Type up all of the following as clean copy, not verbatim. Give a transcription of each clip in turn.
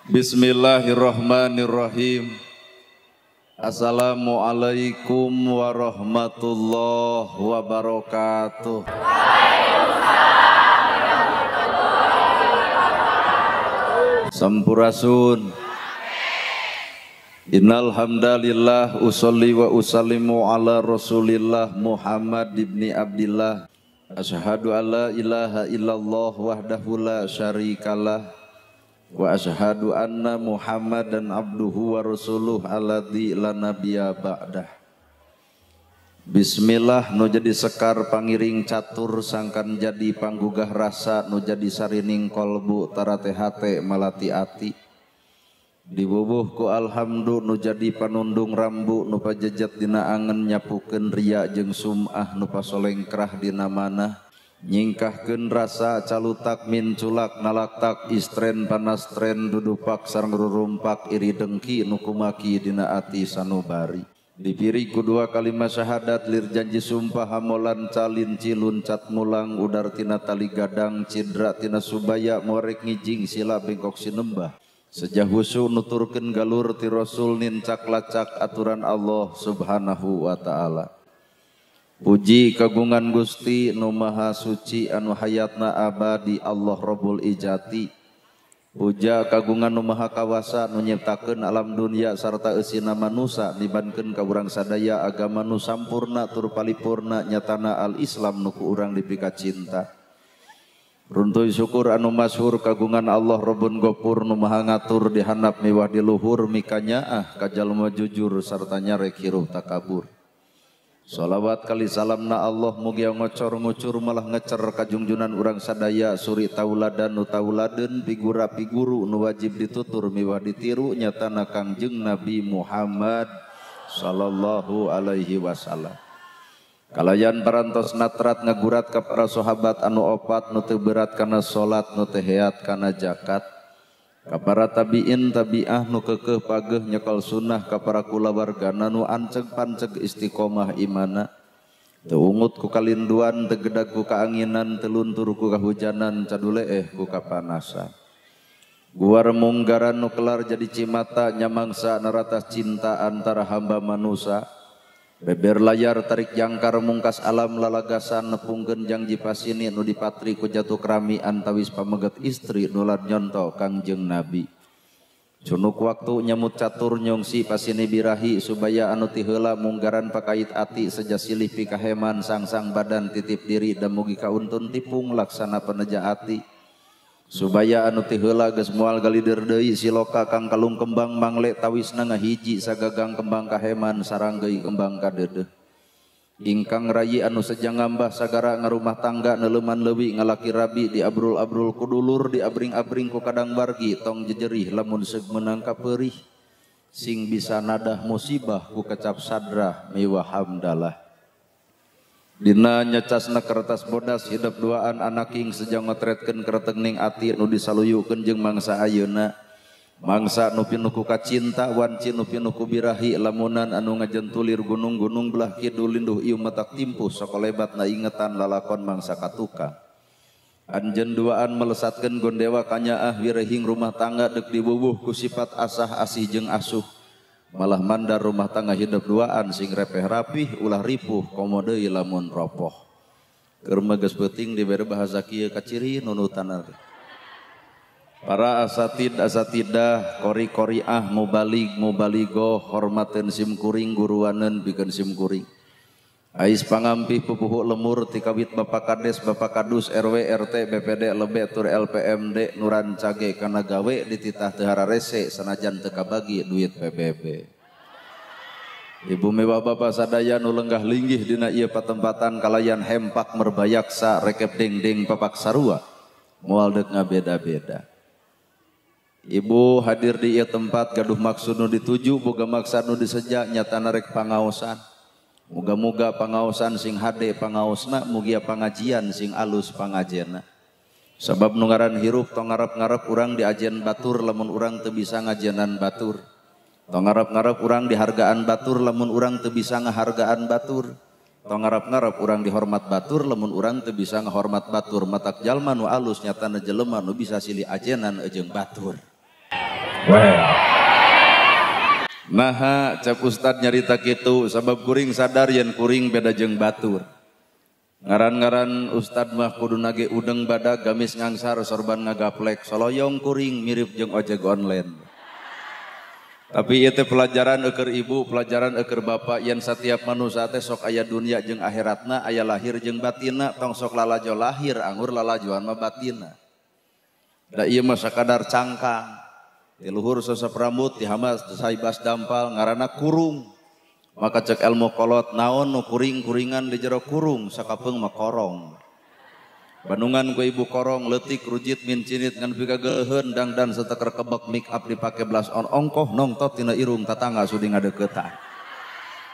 Bismillahirrahmanirrahim. Assalamualaikum warahmatullahi wabarakatuh. Waalaikumsalam warahmatullahi wabarakatuh. Sampurasun. Innal hamdalillah usolli wa usallimu ala Rasulillah Muhammad ibni Abdillah. Asyhadu alla ilaha illallah wahdahu la syarikalah wa asyhadu anna Muhammadan abduhu wa rasuluh alladzi la nabiyya ba'dah. Bismillah nu jadi sekar pangiring catur sangkan jadi panggugah rasa nu jadi sarining kolbu tarate hate malati ati. Dibubuh ku alhamdu nu jadi panundung rambu nu pajejet dina angen nyapukeun ria jeung sum'ah nu pasolengkrah dina manah. Nyingkahkeun rasa calutak minculak nalaktak istren panastren dudupak sareng rurumpak iri dengki nu kumaki dina ati sanubari. Dipiri ku dua kalimat syahadat lir janji sumpah hamolan calin cilun cat mulang udar tina tali gadang cidra tina subaya morek ngijing sila bengkok sinembah. Sejah husu nuturkeun galur ti Rasul nincak lacak aturan Allah subhanahu wa ta'ala. Puji kagungan Gusti nu maha suci anu hayatna abadi Allah Rabbul Ijati. Puja kagungan nu maha kawasa nu nyiptakeun alam dunia sarta eusina manusa nibankeun ka urang sadaya agama nu sampurna tur palipurna nyatana al-Islam nu ku urang dipika cinta. Runtuy syukur anu masyhur kagungan Allah Rabbun Gopur nu maha ngatur di handap miwah di luhur mikanyaah ka jalma jujur sarta nyarek hirup takabur. Salawat kali salamna Allah mugia ngocor ngucur malah ngecer kajungjunan urang sadaya suri tauladan nu tauladeun pigura piguru nu wajib ditutur miwah ditiru nyatana Kangjeng Nabi Muhammad sallallahu alaihi wasallam. Kalayan parantos natrat ngagurat ka para sahabat anu opat nu teu berat kana salat nu teu heat kana zakat. Ka para tabiin tabiah nu keukeuh pageuh nyekel sunnah ka para kulawargana nu anceg panceg istiqomah imana. Teu ungut ku kalinduan teu gedag ku kaanginan teu luntur ku kahujanan caduleeh ku kapanasan. Guar munggaran nu kelar jadi cimata nyamangsa naratas cinta antara hamba manusa. Beber layar tarik jangkar mungkas alam lalagasan nepungkeun jangji pasini nu dipatri ku jatuh krami antawis pameget istri nular nyonto Kangjeng Nabi. Cunuk waktu nyamut catur nyongsi pasini birahi subaya anu ti heula munggaran pakait ati seja silih pikaheman sangsang badan titip diri dan mugi kauntun tipung laksana peneja ati. Subaya anu ti heula geus moal galider deui siloka kang kalung kembang mangle tawisna ngahiji sagagang kembang kaheman saranggeuy kembang kadeudeuh. Ingkang rayi anu seja ngambah sagara ngarumah tangga neuleman leuwi ngalaki rabi diabrul-abrul ku dulur diabring-abring ku kadang wargi tong jejerih lamun seug meunang kapeurih sing bisa nadah musibah ku kecap sadrah miwah hamdalah. Dina nyecasna kertas bodas hidup duaan anaking sejang ngotretkeun keretengning ati nu disaluyukeun jeung mangsa ayeuna. Mangsa nu pinuh ku kacinta wanci nu pinuh ku birahi lamunan anu ngajentulir gunung-gunung belah kidul linduh ieu matak timpuh sakolebatna ingetan lalakon mangsa katukang. Anjeun duaan melesatkeun gondewa kanyaah wirehing rumah tangga deuk dibubuh ku sifat asah asih jeung asuh. Malah mandar rumah tangga hidup duaan sing repeh rapih ulah ripuh komo deui lamun ropoh. Keur mah geus peuting dibere bahasa kieu kaciri nunutan. Para asatid asatidah kori koriah mubalig mubaligoh hormateun sim kuring guruaneun pikeun sim kuring. Ais pangampih pupuhu lemur tikawit Bapak Kades Bapak Kadus RW RT BPD lebe tur LPMD nurancage kana gawe dititah teu hararese sanajan teu kabagi duit PBB. Ibu mewah bapak sadaya nu lenggah linggih dina ieu patempatan kalayan hempak merbayaksa rekep dengdeng papak sarua moal deuk ngabeda-beda. Ibu hadir di ieu tempat gaduh maksud nu dituju boga maksad nu diseja nyatana rek pangaosan. Muga-muga pangaosan sing hade pangaosna, mugia pangajian sing alus pangajena. Sabab nu ngaran hirup tong ngarep-ngarep urang diajen batur lamun urang teu bisa ngajenan batur. Tong ngarep-ngarep urang dihargaan batur lamun urang teu bisa ngahargaan batur. Tong ngarep-ngarep urang dihormat batur lamun urang teu bisa ngahormat batur. Matak jalma nu alus nyatana jelema nu bisa silih ajenan jeung batur. Well. Naha cap ustad nyarita kitu sabab kuring sadar yen kuring beda jeung batur. Ngaran-ngaran ustad mah kudu nage udeng badag gamis ngangsar sorban ngagaplek soloyong kuring mirip jeung ojek online. Tapi ieu teh pelajaran eukeun ibu, pelajaran eukeun bapak yen setiap manusia teh sok aya dunia jeung akhiratna, aya lahir jeung batinna, tong sok lalajo lahir anggur lalajoan mah batinna. Da ieu mah sakadar cangkang. Di luhur sosok rambut, di hamas saibas dampal ngaranna kurung. Maka cek ilmu kolot naon nu kuring-kuringan di jero kurung sakapeung mah korong. Bandungan ku ibu korong leutik rujit mincinit ngan pika geuleuheun dangdan sateker kebek make up dipake blush on ongkoh nongtot tina irung tatangga sudi ngadeukeutan.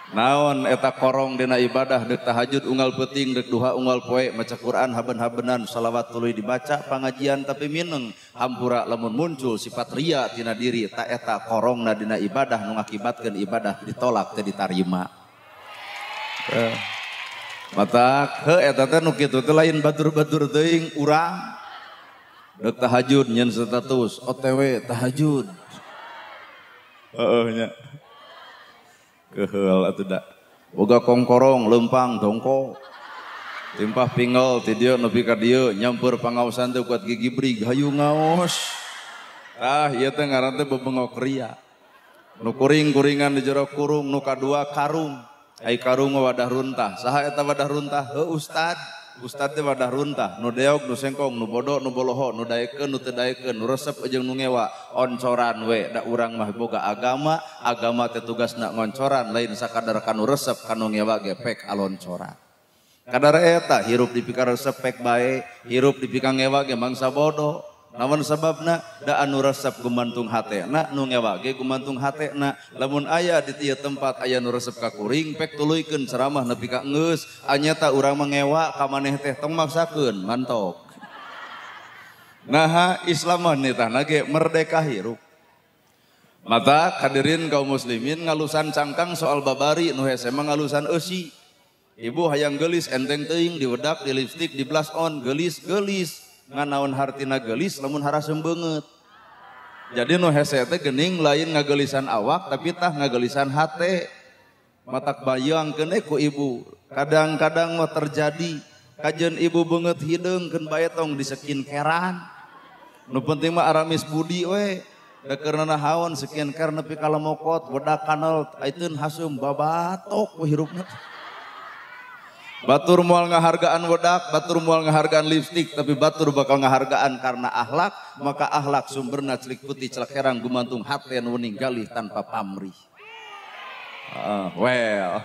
Naon eta korong dina ibadah deuk tahajud unggal peuting deuk duha unggal poe maca Quran haben-habenan salawat tuluy dibaca pangajian tapi mineng hampura lamun muncul sifat ria tina diri ta eta korongna dina ibadah nu ngakibatkeun ibadah ditolak teu ditarima. Matak heuh eta teh nu kitu teh lain batur-batur teuing urang deuk tahajud nyen status OTW tahajud. Heueuh nya. Keheul atuh da. Boga kongkorong leumpang dongko. Timpah pingel ti dieu nepi ka dieu nyampeur pangaosan teh kuat gigi brig hayu ngaos. Tah ieu teh ngaran teh bebengok ria. Nu kuring-kuringan di jero kurung nu kadua karung. Ai karung wadah runtah. Saha eta wadah runtah? Heuh ustad. Ustad teh wadah runtah, nu deog, nu sengkong, nu bodo, nu boloho, nu daekeun, nu teu daekeun, nu resep jeung nu ngewa, oncoran we. Da urang mah boga agama, agama teh tugasna ngoncoran, lain sakadar kanu resep kanu ngewa ge pek aloncoran. Kadar eta hirup dipika resep pek bae, hirup dipika ngewa ge mangsa bodoh. Naon sababna? Da anu resep gumantung hatena, nu ngewa ge gumantung hatena. Lamun aya di ieu tempat aya nu resep ka kuring, pek tuluykeun ceramah nepi ka geus, anyata urang mah ngewa ka maneh teh tong maksakeun, mantok. Naha Islam mah nitahna ge merdeka hirup. Mata hadirin kaum muslimin ngalusan cangkang soal babari nu hese mah ngalusan eusi. Ibu hayang geulis enteng teuing diwedak, di lipstik, di blush on, geulis-geulis. Nganaon hartina geulis lamun harasem beungeut. Jadi nu hese teh geuning lain ngageulisan awak tapi tah ngageulisan hate. Matak bayangkeun ku ibu. Kadang-kadang mah terjadi kajeun ibu beungeut hideung keun bae tong di skincarean. Nu penting mah aramis budi we. Da keurna haon skincare nepi ka lemokot wedak kanal aiteun hasum babatok we hirupna. Batur moal ngahargaan wedak, batur moal ngahargaan lipstik, tapi batur bakal ngahargaan karena akhlak, maka akhlak sumberna celik putih celak herang gumantung hate nu ninggalih tanpa pamrih. Well.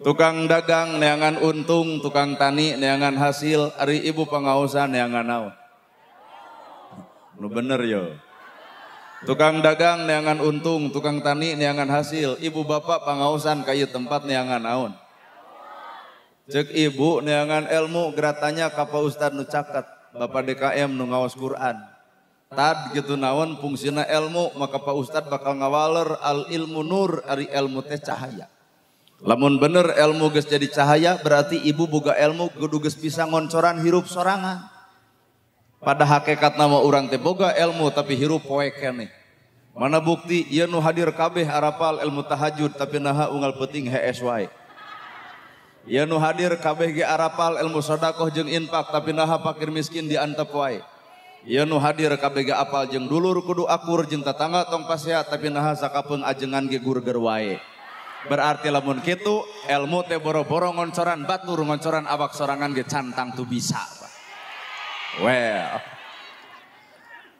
Tukang dagang neangan untung, tukang tani neangan hasil, ari ibu pangaosan neangan naon. Nu bener yo. Tukang dagang neangan untung, tukang tani neangan hasil, ibu bapak pangaosan ka ieu tempat neangan naon. Cek ibu neangan ilmu geratanya ka Pak Ustad nu caket, Bapak DKM nu ngaos Quran. Tad gitu naon fungsina ilmu, maka Pak Ustad bakal ngawaler al ilmu nur, ari ilmu teh cahaya. Lamun bener ilmu geus jadi cahaya, berarti ibu boga ilmu kudu geus bisa ngoncoran hirup sorangan. Pada hakikat nama urang teh boga ilmu tapi hirup poe keneh. Mana bukti ieu nu hadir kabeh arapal ilmu tahajud tapi naha unggal peuting hees wae. Ieu nu hadir kabeh ge arapal ilmu sedekah jeung infak tapi naha fakir miskin diantep wae. Ieu nu hadir kabeh ge apal jeung dulur kudu akur jeung tatangga tong pasea tapi naha sakapeung ajengan ge gurger wae. Berarti lamun kitu ilmu teh boro-boro ngoncoran batur ngoncoran awak sorangan ge cantang tu bisa. Well.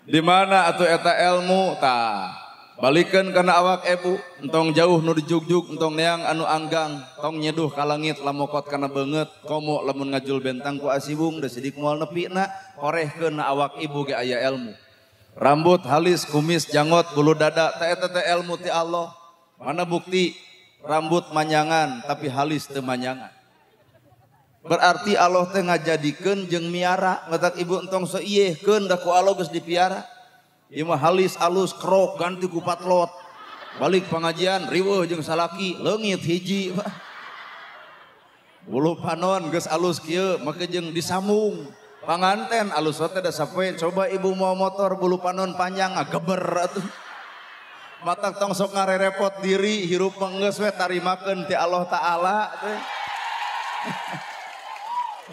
Di mana atuh eta ilmu tah? Balikeun kana awak ibu, entong jauh nu dijugjug, entong neang anu anggang, tong nyeduh ka langit lamokot kana beungeut, komo lamun ngajul bentang ku asibung da sidik moal nepina, korehkeun na awak ibu ge aya ilmu. Rambut halis, kumis, janggot, bulu dada, ta eta teh ilmu ti Allah. Mana bukti rambut manyangan tapi halis teu manyangan. Berarti Allah teh ngajadikeun jeung miara, ngatak ibu entong seiyehkeun da ku Allah geus dipiara. Ieu mah halis alus krok ganti ku patlot. Balik pengajian riweuh jeung salaki leungit hiji. Bulu panon geus alus kieu make jeung disambung. Panganten alus teh da sapoe coba ibu mau motor bulu panon panjang ngageber atuh. Matak tong sok ngarerepot diri hirup mah geus we tarimakeun ti Allah Taala teh.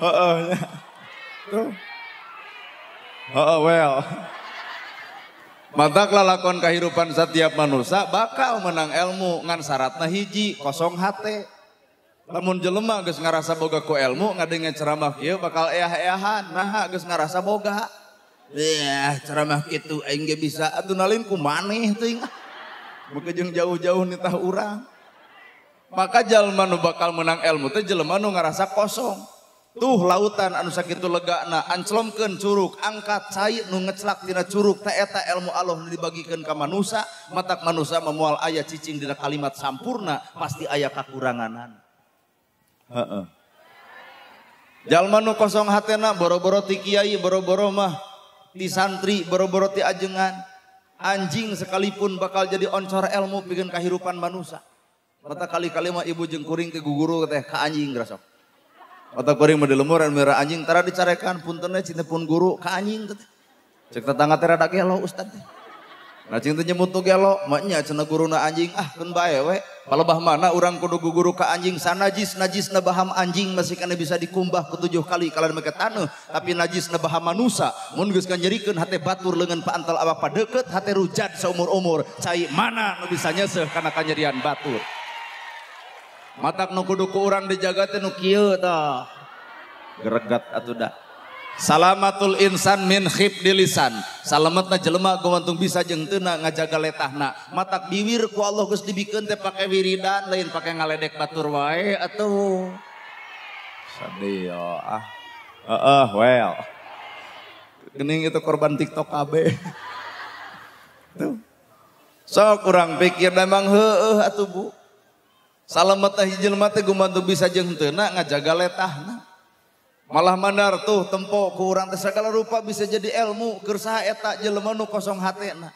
Heeh nya. Tuh. Heeh well. Matak lalakon kahirupan setiap manusia bakal menang ilmu ngan syaratna hiji kosong hate. Lamun jelema geus ngarasa boga ku ilmu ngadenge ceramah kieu bakal eah-eahan. Naha geus ngarasa boga. Yah ceramah kitu aing ge bisa atuh nalin ku maneh teuing. Meukeun jeung jauh-jauh nitah urang. Maka jalma nu bakal menang ilmu teh jelema nu ngarasa kosong. Tuh lautan anu sakitu legana anclomkeun curug angkat cai nu ngeclak tina curug teh eta ilmu Allah nu dibagikeun ka manusa. Matak manusa moal aya cicing dina kalimat sampurna pasti aya kakuranganan. Heeh. Jalma nu kosong hatena boro-boro ti kiai, boro-boro mah ti santri, boro-boro ti ajengan. Anjing sekalipun bakal jadi oncor ilmu pikeun kahirupan manusa. Mata kali-kali mah ibu jeung kuring teh guguru teh ka anjing grasok. Mata kuring mah di lemur anu merah anjing tara dicarekan punten we cinta pun guru ka anjing teh. Cek tetangga teh rada gelo ustad teh. Nah cing teh nyebut nu gelo, mah nya cenah guruna anjing ah keun bae we. Palebah mana urang kudu guguru ka anjing sanajis najisna baham anjing masih kana bisa dikumbah ku 7 kali kalan make taneuh, tapi najisna baham manusa mun geus kanyerikeun hate batur leungeun paantel awak padeukeut hate rujat saumur-umur cai mana nu bisa nyeuseuh kana kanyerian batur. Matak nu kudu ku urang dijaga teh nu kieu tah. Greget atuh da. Salamatul insan min khibdi lisan. Salametna jelema gumantung bisa jeung teu ngajaga letahna. Matak biwir ku Allah geus dibikeun teh pake wiridan lain pake ngaledek batur wae atuh. Sadio ah. Heeh, well. Geuning itu korban TikTok kabeh. Tuh. Sok urang pikir memang heueuh atuh Bu. Salametna hiji jelema teh gumantung bisa jeung teu ngajaga letahna. Malah mandar tuh tempo ku urang teh sagala rupa bisa jadi ilmu keur saha eta jelema nu kosong hatena.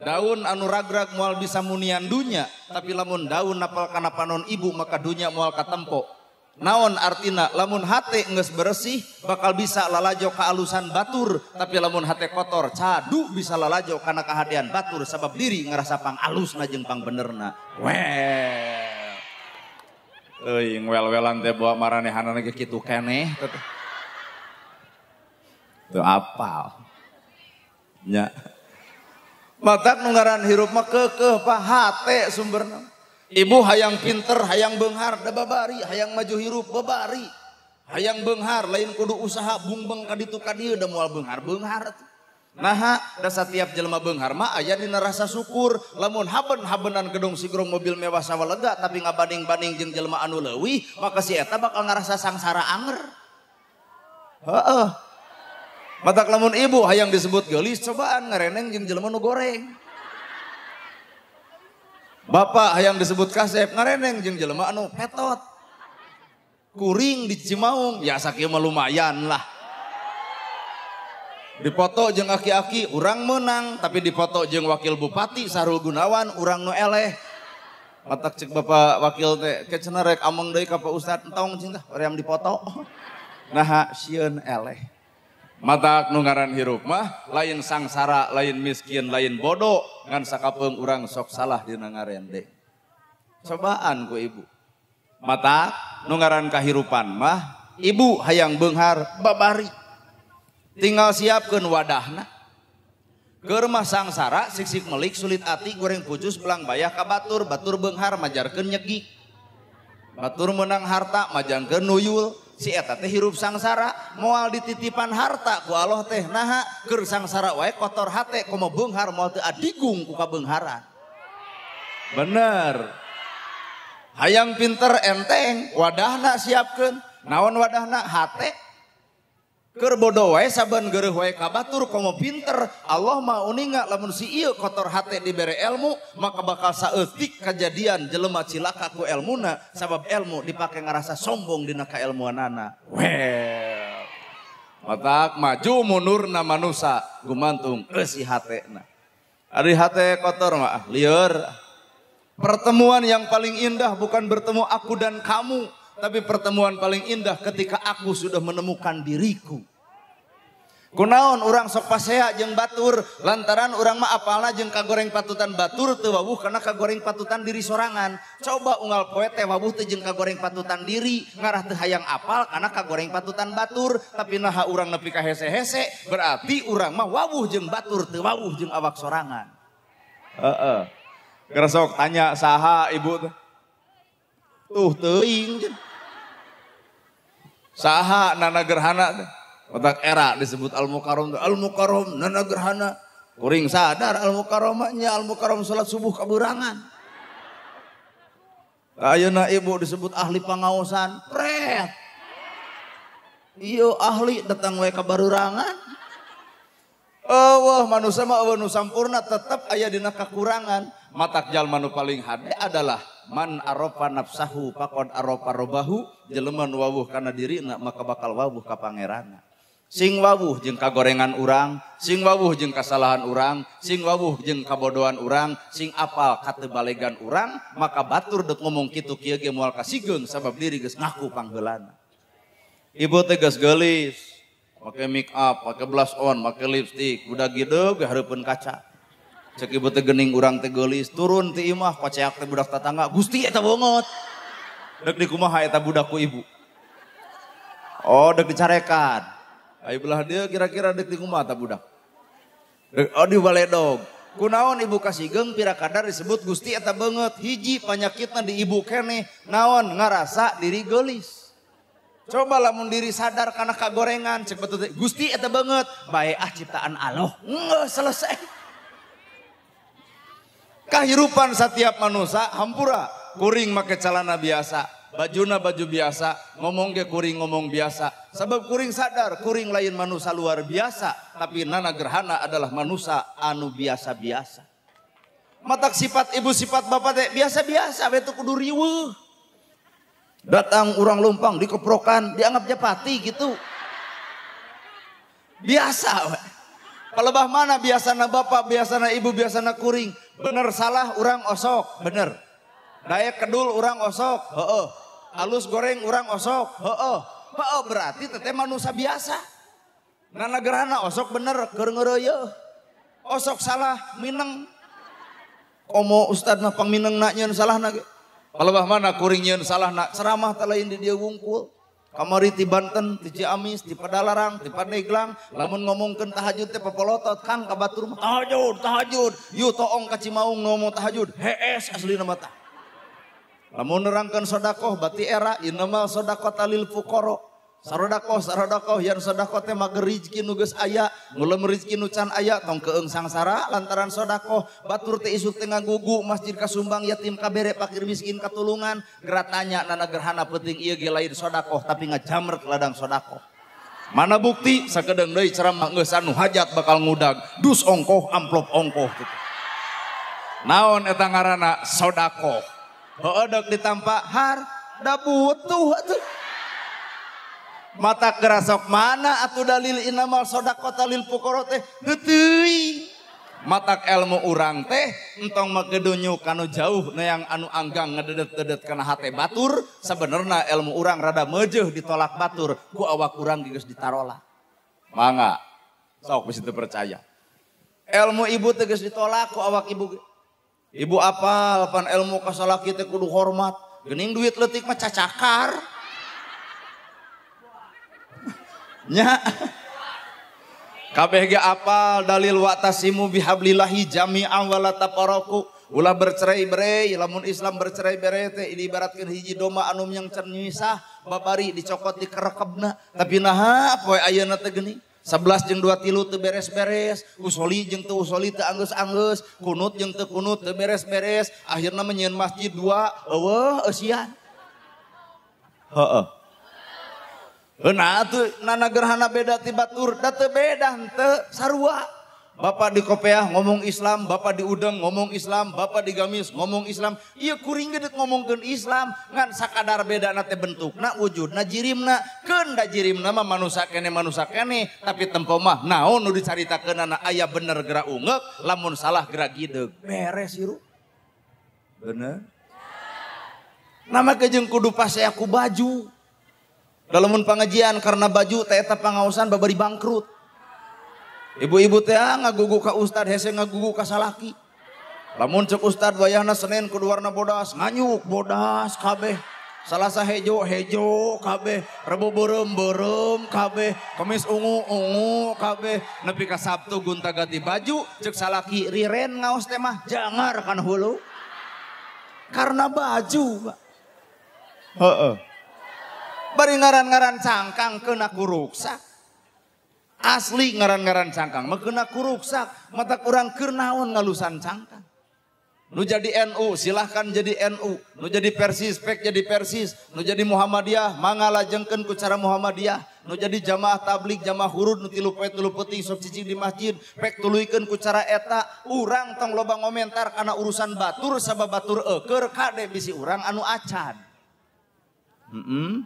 Daun anu ragrag moal bisa munian dunya, tapi lamun daun napal kana panon ibu maka dunya moal katempo. Naon artina lamun hate geus beresih bakal bisa lalajo kaalusan batur, tapi lamun hate kotor cadu bisa lalajo kana kahadean batur sabab diri ngarasa pang alusna jeung pang benerna. Well. Euy ngwel-welan teh bawa maranehanana ge kitu keneh teh. Teu apal. Nya. Matak nu ngaran hirup mah keukeuh pa hate sumberna. Ibu hayang pinter, hayang beunghar da babari, hayang maju hirup babari. Hayang beunghar lain kudu usaha bungbeng ka ditu ka dieu da moal beunghar-beunghar. Naha da satiap jelema beunghar mah aya dina rasa syukur. Lamun haben-habenan gedung sigrong mobil mewah sawalega tapi ngabanding-banding jeung jelema anu leuwih maka si eta bakal ngarasa sangsara anger. Heeh. Matak lamun ibu hayang disebut geulis cobaan ngareneng jeung jelema nu goreng. Bapak hayang disebut kasep ngareneng jeung jelema anu petot. Kuring di Cimaung ya sakieu mah lumayan lah. Dipoto jeung aki-aki urang menang, tapi dipoto jeung wakil bupati Sahrul Gunawan urang nu eleh. Matak cek bapak wakil teh ke cenah rek ameng deui ka Pak Ustad entong cing tah hoream dipoto. Naha sieun eleh. Matak nu ngaran hirup mah lain sangsara, lain miskin, lain bodoh, ngan sakapeung urang sok salah dina ngarende. Cobaan ku ibu. Matak nu ngaran kahirupan mah ibu hayang beunghar babari. Tinggal siapkeun wadahna. Keur mah sangsara sik-sik melik sulit ati goreng pucus belang bayah ka batur, batur beunghar majarkeun nyegik. Batur meunang harta majangkeun nuyul. Si eta teh hirup sangsara, moal dititipan harta ku Allah teh naha keur sangsara wae kotor hate komo beunghar moal teu adigung ku kabeungharan. Bener. Hayang pinter enteng, wadahna siapkeun. Naon wadahna? Hate. Keur bodoh wae saban geureuh wae ka batur komo pinter, Allah mah uninga lamun si ieu kotor hate dibere ilmu maka bakal saeutik kajadian jelema cilaka ku elmuna sabab ilmu dipake ngarasa sombong dina kailmuanana. Well. Matak maju mundurna manusa gumantung eusi hatena. Ari hate kotor mah lieur. Pertemuan yang paling indah bukan bertemu aku dan kamu, tapi pertemuan paling indah ketika aku sudah menemukan diriku. Kunaon urang sok pasea jeung batur lantaran urang mah apalna jeung kagoreng patutan batur teu wawuh kana kagoreng patutan diri sorangan. Coba unggal poe teh wawuh teu jeung kagoreng patutan diri, ngarah teu hayang apal kana kagoreng patutan batur, tapi naha urang nepi ka hese-hese berarti urang mah wawuh jeung batur teu wawuh jeung awak sorangan. Heeh. Geura sok tanya saha ibu teh. Tuh teuing. Saha nana gerhana teh? Otak era disebut Al-Mukarram, Al-Mukarram nana gerhana. Kuring sadar Al-Mukarramnya, Al-Mukarram salat subuh kaburangan. Ayeuna ibu disebut ahli pangaosan, pret. Iyo ahli datang we kabarurangan. Eueuh manusia mah eueuh nu sampurna tetep aya dina kakurangan. Matak jalma nu paling hade adalah man arofa nafsahu faqad arofa robahu, jelema nu wawuh kana dirina maka bakal wawuh ka pangeranna. Sing wawuh jeung kagorengan urang, sing wawuh jeung kasalahan urang, sing wawuh jeung kabodohan urang, sing apal katebalegan urang, maka batur dek ngomong kitu kieu ge moal kasigeung sabab diri geus ngaku pangheulana. Ibu teh geus geulis, make make up, make blush on, make lipstick, budak gideug ge hareupeun kaca. Cek ibu teh geuning urang teh geulis, turun ti imah koceak teh budak tatangga, Gusti eta bongot. Dek dikumaha eta budak ku ibu. Oh, dek dicarekan. Ayo belah dia kira-kira dek dikumaha ta budak. Dek oh di baledog. Kunaon ibu kasigeung pira kadar disebut Gusti eta beungeut, hiji panyakitna di ibu keneh, naon ngarasa diri geulis. Coba lamun diri sadar kana kagorengan cek betul teh Gusti eta beungeut, bae ah ciptaan Allah. Geus selesai. Kahirupan setiap manusia hampura, kuring make calana biasa, bajuna baju biasa, ngomong ge kuring ngomong biasa. Sebab kuring sadar, kuring lain manusia luar biasa, tapi nana gerhana adalah manusia anu biasa-biasa. Matak sifat ibu sifat bapak teh biasa-biasa, betu kudu riweuh. Datang urang lumpang dikeprokan, dianggap japati gitu. Biasa we. Palebah mana biasana bapak, biasana ibu, biasana kuring. Bener salah urang osok, bener. Daek kedul urang osok, heeh. Alus goreng urang osok, heeh. Heeh berarti teteh manusia biasa. Nana gerhana osok bener, keur ngeureuyeuh. Osok salah mineng. Komo ustad mah pangminengna nyeun salahna ge. Palebah mana kuring nyeun salahna, ceramah teh lain di dieu wungkul. Kamari ti Banten, ti Ciamis, ti Padalarang, ti Pandeglang, lamun ngomongkeun tahajud teh papolotot Kang ka batur mah tahajud, tahajud. Yu toong ka Cimaung ngomong tahajud, hees aslina mah tah. Lamun nerangkeun sedekah bati era innamal sedaqata lil fuqara. Sarodakoh, sarodakoh, yang sodakoh teh mager rizki nu geus aya, ngulem rizki nu can aya, tong keung sangsara lantaran sodakoh, batur teh isuk teh ngagugu, masjid kasumbang yatim kabere fakir miskin katulungan, geratanya nana gerhana penting ieu ge lain sodakoh tapi ngajamret ladang sodakoh. Mana bukti sakedeung deui ceramah geus anu hajat bakal ngudag, dus ongkoh amplop ongkoh kitu. Naon eta ngaranna sodakoh? Heueuh deuk ditampa har da butuh atuh. Mata kerasok mana atuh dalil innamal shadaqata lil fuqara teh heuteui. Matak ilmu urang teh entong make dunyu kanu jauh neang anu anggang ngededet-dedet kana hate batur, sabenerna ilmu urang rada meujeuh ditolak batur ku awak urang geus ditarola. Mangga sok bisi teu percaya. Ilmu ibu teh geus ditolak ku awak ibu. Ibu apal pan ilmu ka salaki teh kudu hormat, geuning duit leutik mah cacakar. Nya kabeh ge apal dalil wa'tasimu bihablillahi jami'an wala tafarraqu, ulah bercerai-berai, lamun Islam bercerai-berai teh diibaratkeun hiji domba anu yang can nyisah babari dicokot dikerekebna, tapi naha poe ayeuna teh geuning 11 jeung 2 tilu teu beres-beres, usoli jeung teu usoli teu anggeus-anggeus, kunut jeung teu kunut teu beres-beres, akhirna menyieun masjid 2 eueuh eusian. Heeh. Nah tuh nana gerhana beda ti batur, da teu beda henteu sarua. Bapak di Kopeah ngomong Islam, bapak di Udeng ngomong Islam, bapak di Gamis ngomong Islam. Ieu kuring ge deuk ngomongkeun Islam, ngan sakadar bedana teh bentukna, wujudna, jirimna. Keun da jirimna mah manusa keneh, tapi tempo mah naon nu dicaritakeunana aya bener geura ungeuk, lamun salah geura gideug. Beres hirup. Bener. Nama ge jeung kudu pasea ku baju. Dalamun pengajian karena baju teh eta pangaosan babari bangkrut. Ibu-ibu teh ngagugu ka ustad hese ngagugu ka salaki. Lamun cek ustad wayahna Senin kudu warna bodas, nganyuk bodas kabeh. Salasa hejo hejo kabeh, Rebo beureum beureum kabeh, Kamis ungu ungu kabeh, nepi ka Sabtu gonta ganti baju, cek salaki riren ngaos teh mah jangar kana hulu. Karena baju, Pak. Heeh. Bari ngaran-ngaran cangkang kena kuruksak. Asli ngaran-ngaran cangkang mah kena kuruksak, mata kurang keur naon ngalusan cangkang. Nu jadi NU silahkan jadi NU, nu jadi Persis pek jadi Persis, nu jadi Muhammadiyah mangga lajengkeun ku cara Muhammadiyah, nu jadi jamaah tabligh jamaah hurud nu tilu poe tilu peuting sok cicing di masjid pek tuluykeun ku cara eta. Urang tong loba ngomentar kana urusan batur sabab batur eueur kade bisi urang anu acan. Heeh.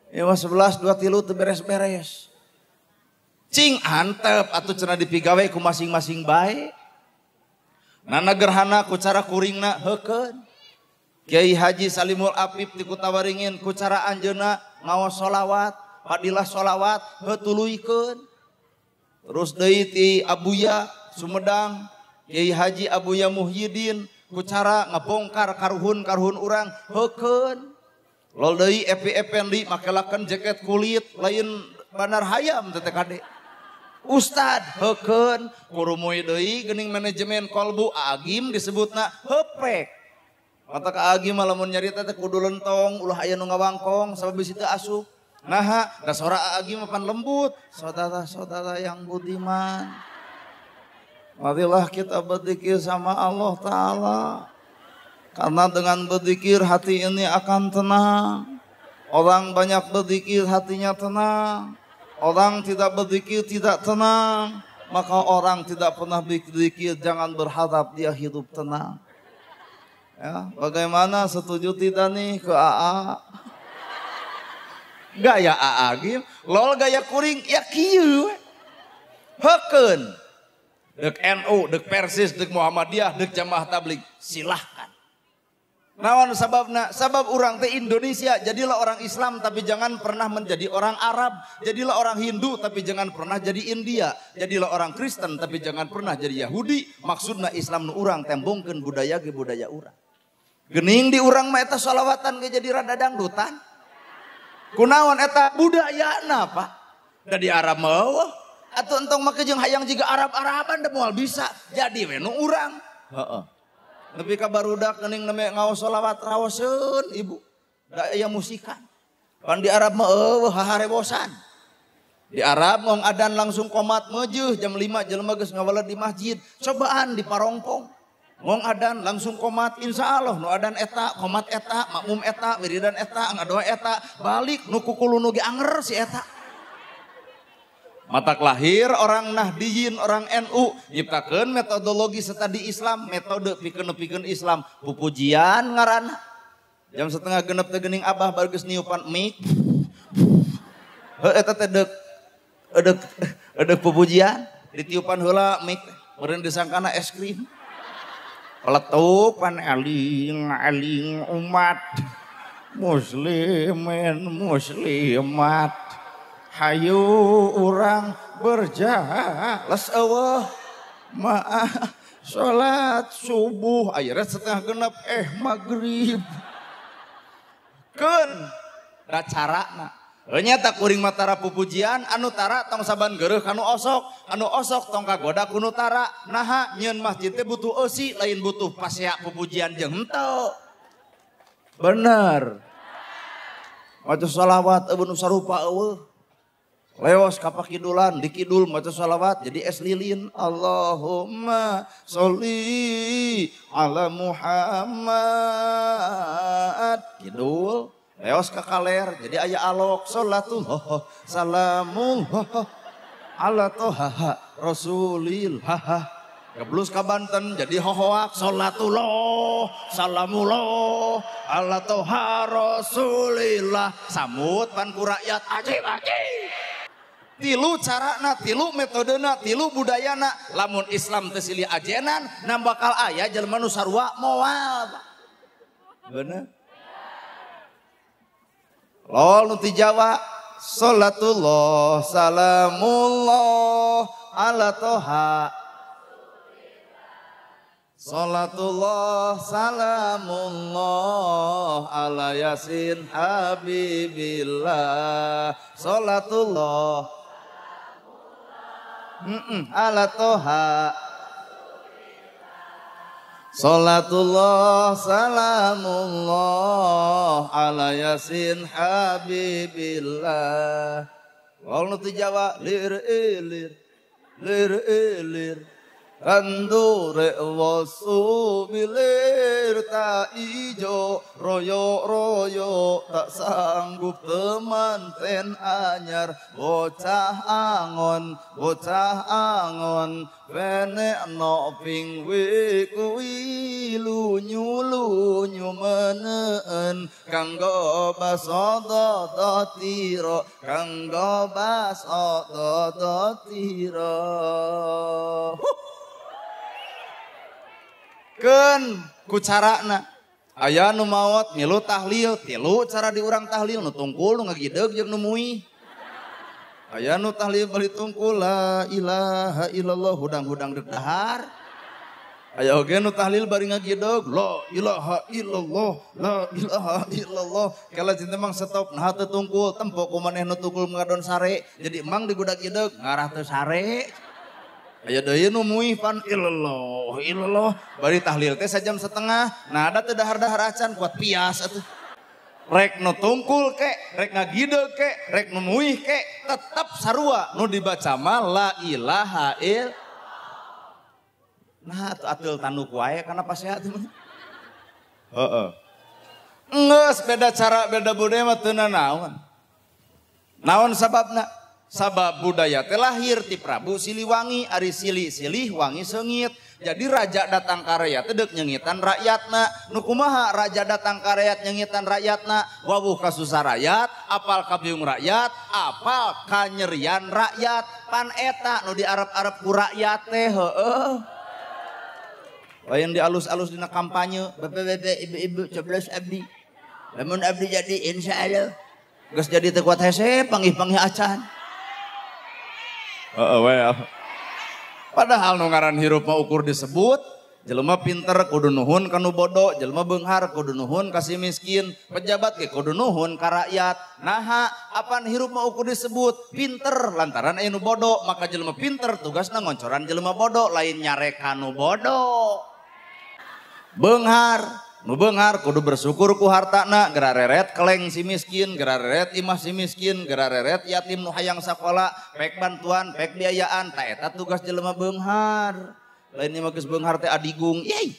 Ieu 11 2 3 teu beres-beres. Cing antep atuh cenah dipigawe ku masing-masing bae. Nana gerhana ku cara kuringna heukeun. Kiai Haji Salimul Afif ti Kutawaringin ku cara anjeunna ngaos sholawat, fadilah sholawat heutuluykeun. Terus deui ti Abuya Sumedang, Kiai Haji Abuya Muhyiddin ku cara ngabongkar karuhun-karuhun urang heukeun. Lol deui Epi Effendi makelakeun jaket kulit lain bandar hayam teh kade. Ustad heukeun kurumuy deui geuning manajemen kolbu Agim disebutna heupek. Mata ka Agim mah lamun nyarita teh kudu lentong ulah aya nu ngawangkong sabab bisi teu asup. Naha da sora Agim mah pan lembut. Saudara-saudara yang budiman, marilah kita berzikir sama Allah Ta'ala. Karena dengan berzikir hati ini akan tenang. Orang banyak berzikir hatinya tenang. Orang tidak berzikir tidak tenang. Maka orang tidak pernah berzikir jangan berharap dia hidup tenang. Ya, bagaimana, setuju tidak nih ke AA? Gaya AA gim, lol gaya kuring ya kieu. Heukeun. Deuk NU, deuk Persis, deuk Muhammadiyah, deuk jamaah tabligh, silahkan. Naon sababna? Sabab urang teh Indonesia, jadilah orang Islam tapi jangan pernah menjadi orang Arab, jadilah orang Hindu tapi jangan pernah jadi India, jadilah orang Kristen tapi jangan pernah jadi Yahudi. Maksudna Islam nu urang tembongkeun budaya ge budaya urang. Geuning di urang mah eta sholawatan ge jadi rada dangdutan. Kunaon eta budayana, Pak? Da di Arab mah eueuh. Atuh entong make jeung hayang jiga Arab-Araban da moal bisa. Jadi we nu urang. Heeh. Nepi ka barudak geuning nembe ngaos sholawat raoseun ibu. Da aya musikan. Pan di Arab mah eueuh haharebosan. Di Arab ngong adan langsung komat meujeuh jam 5 jelema geus ngawaled di masjid. Cobaan di Parongpong. Ngong adan langsung komat, insya Allah nu adan eta, komat eta, makmum eta, wiridan eta, ngadoa eta, balik nu kukulu nu ge anger si eta. Matak lahir orang Nahdiyin, orang NU, nyiptakeun metodologi studi Islam, metode pikeun-pikeun Islam, pupujian ngaranna. Jam 5:30 teh geuning abah baru geus niupan mic. Heuh eta teh deuk deuk deuk pupujian, ditiupan heula mic, meureun disangkana es krim. Peletuk pan eling-eling umat muslimin muslimat. Hayu urang berjalan eueuh maah salat subuh ayeuna 5:30 maghrib. Keun da carana. Nya kuring matara pupujian anu tara tong saban geureuh kanu osok, anu osok tong kagoda ku nu tara. Naha nyeun masjid teh butuh eusi lain butuh pasea pupujian jeung henteu. Bener. Maca sholawat eueuh nu sarupa eueuh. Leos kapakidulan dikidul maca sholawat jadi es lilin. Allahumma sholli ala Muhammad. Kidul leos ka kaler jadi aya alok sholatullah salamullah ala toha rasulillah. Geblus ka Banten jadi hohoak sholatullah salamullah ala toha rasulillah. Samut pan ku rakyat ajib ajib. Tilu carana, tilu metodena, tilu budayana. Lamun Islam teu silih ajenan, nam bakal aya jelema nu sarua moal. Bener. Lol nu ti Jawa, Salatullah salamullah ala toha. Salatullah salamullah ala yasin habibillah. Salatullah ala toha. Salatullah salamullah ala yasin habibillah. Wal nu ti Jawa lir ilir lir ilir tandure wasu milir tak ijo royo royo tak sanggup temanten anyar bocah angon venekno pingwi kuwi lunyu lunyu menen kanggo baso tiro kanggo baso tiro. Keun ku carana aya nu maot milu tahlil tilu cara diurang tahlil nu tungkul nu ngagideg jeung nu muih. Aya nu tahlil bali tungkul la ilaha illallah hudang-hudang deuk dahar. Aya oge nu tahlil bari ngagideg la ilaha illallah la ilaha illallah. Kala cinta mang stop nah teu tungkul tempo ku maneh nu tungkul ngadon sare jadi mang digudag-gideg ngarah teu sare. Aya deui nu muih pan illallah illallah bari tahlil teh sajam setengah nah ada teu dahar-dahar acan kuat pias atuh. Rek nu tungkul ke rek ngagideg ke rek nu muih ke tetep sarua nu dibaca mah la ilaha il. Nah atuh ateul tanduk wae kana pasehat mah. Heeh. Geus beda cara beda budaya mah teu nanaon. Naon sababna? Sabab budaya teh lahir ti Prabu Siliwangi, ari sili silih wangi seungit. Jadi raja datang ka rakyat teh deuk nyengitan rakyatna. Nu kumaha raja datang ka rakyat nyengitan rakyatna? Wawuh kasusah rakyat, apal kabiung rakyat, apal kanyerian rakyat. Pan eta nu diarep-arep ku rakyat teh heueuh. Lain dialus-alus dina kampanye, bapak-bapak, ibu-ibu coblos abdi. Lamun abdi jadi insyaallah. Geus jadi teu kuat hese panggih-panggih acan. Padahal nu ngaran hirup mah ukur disebut jelema pinter kudu nuhun ka nu bodoh, jelema beunghar kudu nuhun ka si miskin, pejabat ge kudu nuhun ka rakyat. Naha apan hirup mah ukur disebut pinter lantaran aya nu bodoh, maka jelema pinter tugasna ngoncoran jelema bodoh lain nyarek ka nu bodoh. Beunghar nu beunghar kudu bersyukur ku hartana, geura reret keleng si miskin, geura reret imah si miskin, geura reret yatim nu hayang sakola, pek bantuan, pek biayaan, ta eta tugas jelema beunghar. Lain mah geus beunghar teh adigung, yey.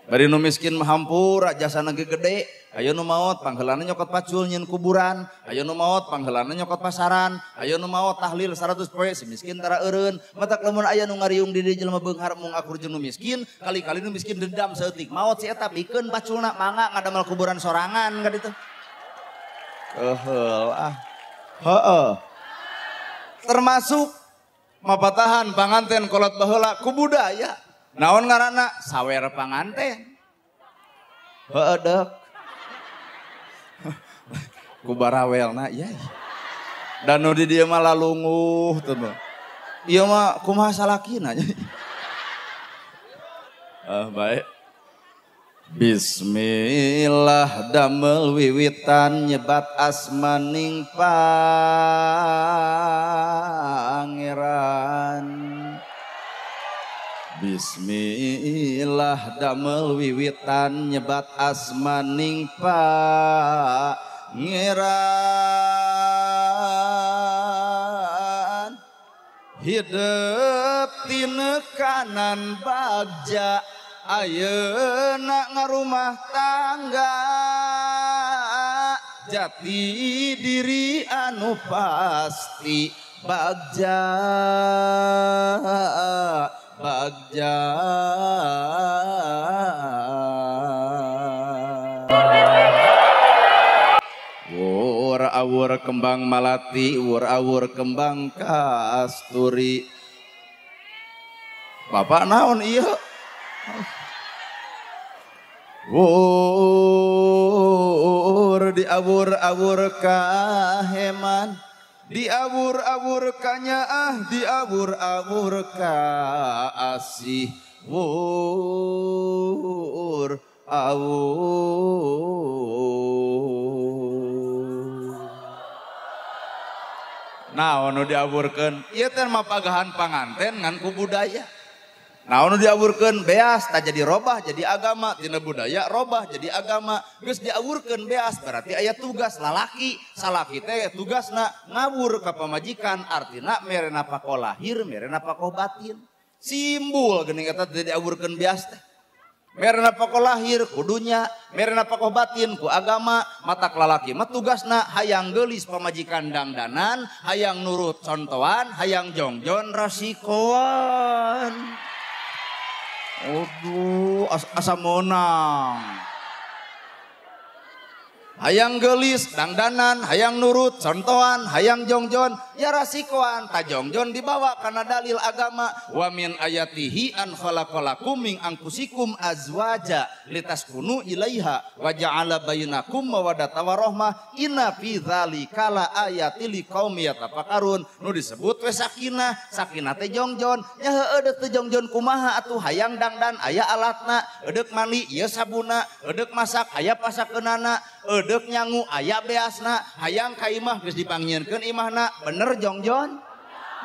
Bari nu miskin mah hampura jasana ge gede, aya nu maot pangheulana nyokot pacul nyieun kuburan, aya nu maot pangheulana nyokot pasaran, aya nu maot tahlil 100 poe si miskin tara eureun. Matak lamun aya nu ngariung di dieu jelema beunghar mung akur jeung nu miskin, kali-kali nu miskin dendam saeutik maot si eta pikeun paculna mangga ngadamel kuburan sorangan ka ditu. Euheul ah. Heeh. Termasuk mapatahan panganten kolot baheula ku budaya. Naon ngaranna sawer panganten. Heeh deuk. Ku barawelna yai. Dan nu di dieu mah lalunguh teu mah. Ieu mah kumaha salakina. Ah baik. Bismillah damel wiwitan nyebat asmaning pangeran. Bismillah damel wiwitan nyebat asmaning pangeran. Hidup tinekanan bagja ayeuna ngarumah tangga jati diri anu pasti bagja bagja. Wur awur kembang malati, wur awur kembang kasturi. Bapak naon iya? Wur Awur diawur-awur kaheman, diawur-awur kanyaah, diawur-awur kaasih. Wur awur. Naon nu diawurkeun? Ieu teh mah pagahan panganten ngan ku budaya. Naon nu diawurkeun? Beas tak jadi robah jadi agama, tina budaya robah jadi agama. Geus diawurkeun beas berarti aya tugas lalaki, salaki teh tugasna ngawur ka pamajikan, artina mere napakoh lahir, mere napakoh batin. Simbol geuning eta teh diawurkeun beas teh. Mere napakoh lahir kudunya, mere napakoh batin ku agama. Matak lalaki mah tugasna hayang geulis pamajikan dangdanan, hayang nurut contohan, hayang jongjon rasikoan. Aduh, asa meunang. Hayang gelis, dangdanan, hayang nurut, contohan, hayang jongjon, ya rasikoan. Ta jongjon dibawa karena dalil agama. Wa min ayatihi an khalaqalakum min anfusikum azwaja litaskunu ilaiha wa ja'ala bainakum mawaddata warahmah inna fi dzalika la ayatil liqaumin yatafakkarun. Nu disebut we sakinah, sakinah teh jongjon. Ya heueuh deuk teh jongjon kumaha atuh hayang dangdan aya alatna, edeuk mandi ieu sabuna, edeuk masak aya pasakeunana, edeuk nyangu aya beasna, hayang ka imah geus dipanggieunkeun imahna, bener jongjon?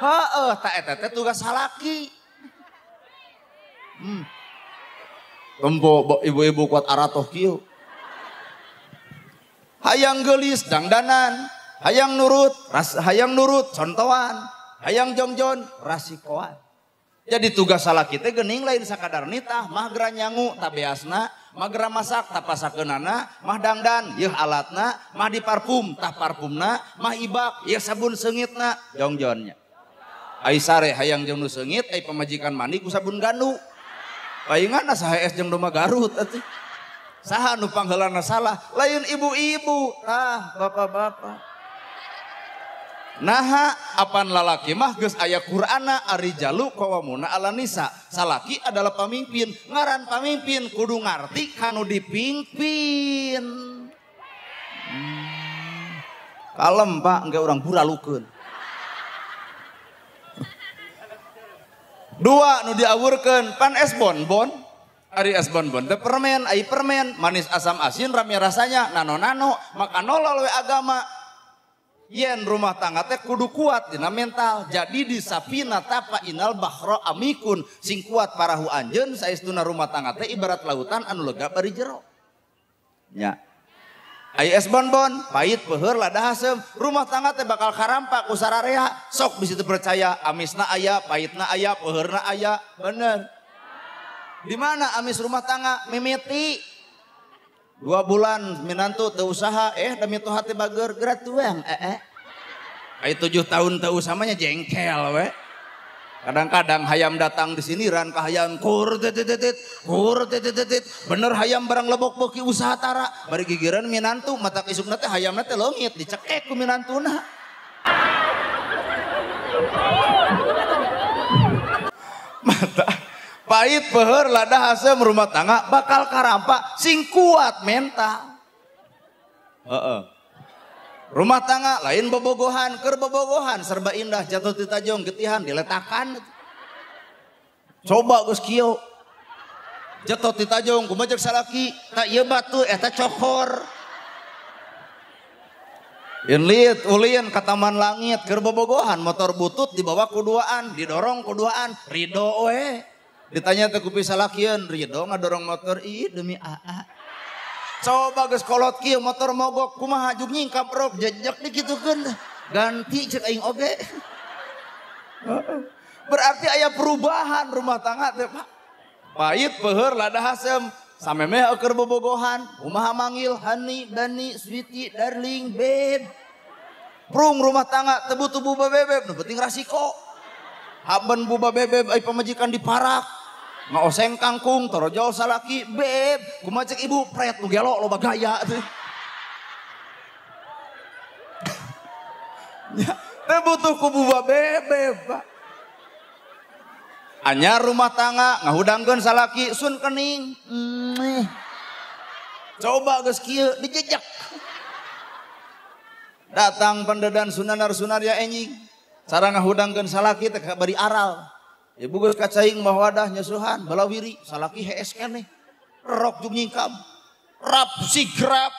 Heeh, ta eta teh tugas salaki. Tempo ibu-ibu kuat aratoh kieu. Hayang geulis dangdanan, hayang nurut, hayang nurut contohan, hayang jongjon rasikoan. Jadi tugas salaki teh geuning lain sakadar nitah, mah geura nyangu ta beasna, mah geura masak ta pasakeunana, mah dangdan yeuh alatna, mah diparfum tah parfumna, mah ibak yeuh sabun seungitna, jongjonnya. Ai sare hayang jeung nu seungit, ai pamajikan mandi ku sabun gandu. Paingan saha es jeung domba Garut atuh. Saha nu pangheulana salah? Lain ibu-ibu, tah bapak-bapak. Naha apan lalaki mah geus aya Qur'ana arijalu qawamuna 'ala nisa. Salaki adalah pamimpin, ngaran pamimpin kudu ngarti kanu dipimpin. Kalem Pak, engke urang buralukeun. Dua nu diawurkeun pan es bonbon. Ari es bonbon teh permen, ai permen manis asam asin rame rasanya, nano-nano, maka nolol we agama. Yen rumah tangga teh kudu kuat dina mental. Jadi di safina tapa inal bahro amikun, sing kuat parahu anjeun saestuna rumah tangga teh ibarat lautan anu lega bari jero. Nya. Ai es bonbon pahit peuheur lada haseum, rumah tangga teh bakal karampak ku sararea. Sok bisi teu percaya, amisna aya, pahitna aya, peuheurna aya, bener. Di mana amis rumah tangga mimiti 2 bulan minantu teu usaha, demi tuh hati bager geura tuang Ai 7 tahun teu usamanya jengkel we. Kadang-kadang hayam datang di sini ran ka hayam kur titit kur titit bener hayam barang lebok beuki usaha tara bari gigireun minantu mata isukna teh hayamna teh leungit dicekek ku minantuna. Mata pahit peuheur lada haseum rumah tangga bakal karampak sing kuat mental. Heeh. Rumah tangga lain bobogohan, keur bobogohan serba indah jatuh ti tajong getihan diletakan. Coba geus kieu. Jatuh ti tajong kumaha ceuk salaki, ta ieu batu eta cokor. Inlit ulin ka taman langit keur bobogohan motor butut dibawa ku duaan, didorong ku duaan, ridho we. Ditanya teh ku pisalakieun, ridho ngadorong motor ih demi aa. Coba geus kolot kieu motor mogok kumaha jug nyingkap rok jejek dikitukeun ganti cek aing oge. Berarti aya perubahan rumah tangga teh Pak. Pahit peuheur lada haseum samemeh keur bobogohan kumaha manggil honey, dani, sweetie, darling, babe. Prung rumah tangga teu butuh buba bebeb nu penting rasiko. Haben buba bebeb ai pamajikan diparak. Ngaoseng kangkung torojol salaki beb kumaha cek ibu pret nu gelo loba gaya tuh. Teu butuh ku buba bebeb Pak. Anyar rumah tangga ngahudangkeun salaki sun kening. Coba geus kieu dijejak. Datang pendedan Sunanar Sunarya enjing. Cara ngahudangkeun salaki teh bari aral. Ibu geus kacaing mawadah nyeusuhan balawiri salaki hees keneh. Rok jeung nyingkam. Rap sigrap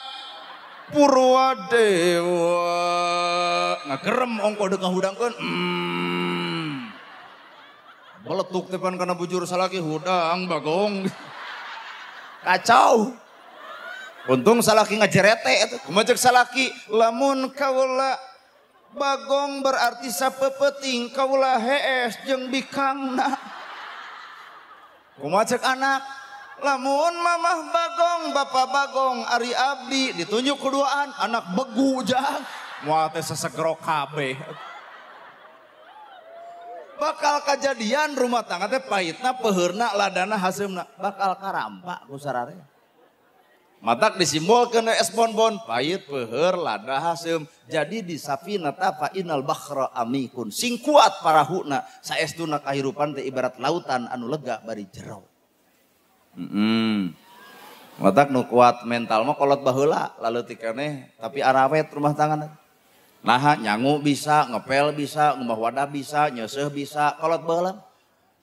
Purwadewa. Ngagerem ongko deuk ngahudangkeun. Beletuk teh pan kana bujur salaki hudang bagong. Kacau. Untung salaki ngajerete eta. Kumaha ceuk salaki lamun kaula bagong berarti sapepeting kaula hees jeung bikangna. Kumaha ceuk anak lamun mamah bagong bapak bagong ari abdi ditunjuk keduaan anak begu jang moal teh sesegrok kabeh. Bakal kajadian rumah tangga teh pahitna peheurna ladana haseumna bakal karampa ku sararea. Matak disimbolkeun es bonbon pahit peuheur lada haseum. Jadi di safina ta fa innal bakhra amikun sing kuat parahuna saestuna kahirupan teh ibarat lautan anu lega bari jero. Matak nu kuat mental mah kolot baheula laleutik keneh tapi arawet rumah tangga. Nah nyangu bisa, ngepel bisa, ngumbah wadah bisa, nyeuseuh bisa, kolot baheula.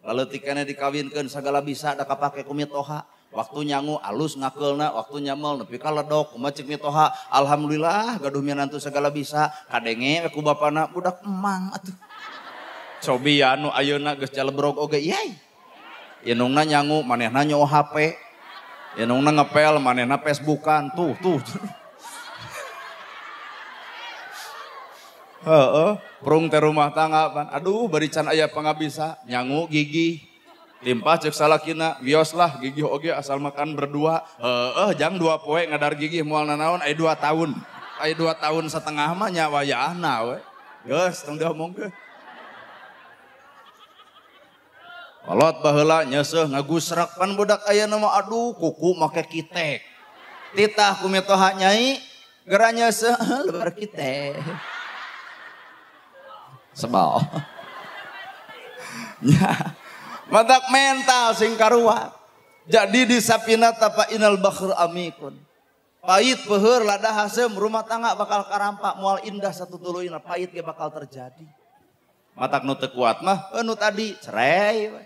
Laleutik keneh dikawinkeun sagala bisa da kapake ku mitoha. Waktu nyangu alus ngakeulna, waktu nyamel nepi ka ledok, kumaha ceuk mitoha, alhamdulillah gaduh minantu segala bisa, kadenge we ku bapana budak emang atuh. Cobi anu ayeuna geus jalebrog oge yey. Inungna nyangu, manehna nyo HP. Inungna ngepel, manehna Facebookan, tuh tuh. Heeh, prung teh rumah tangga pan. Aduh bari can aya pangabisa, nyangu gigih. Limpah cek salakina, wios lah gigih oge asal makan berdua. Heeh, jang 2 poe ngadar gigih moal nanaon aya 2 tahun. Aya 2 tahun setengah mah nya wayahna we. Geus tong diomongkeun. Kolot baheula nyeuseuh ngagusrek pan budak ayeuna mah aduh kuku make kitek. Titah ku mitoha nyai geura nyeuseuh lebar kitek. Sebal. Nya. Matak mental sing karuat. Jadi di sapina tapa inal bakhr amikun. Pahit peuheur lada haseum rumah tangga bakal karampak moal indah satu tuluyna pahit ge bakal terjadi. Matak nu teu kuat mah nu tadi cerai we.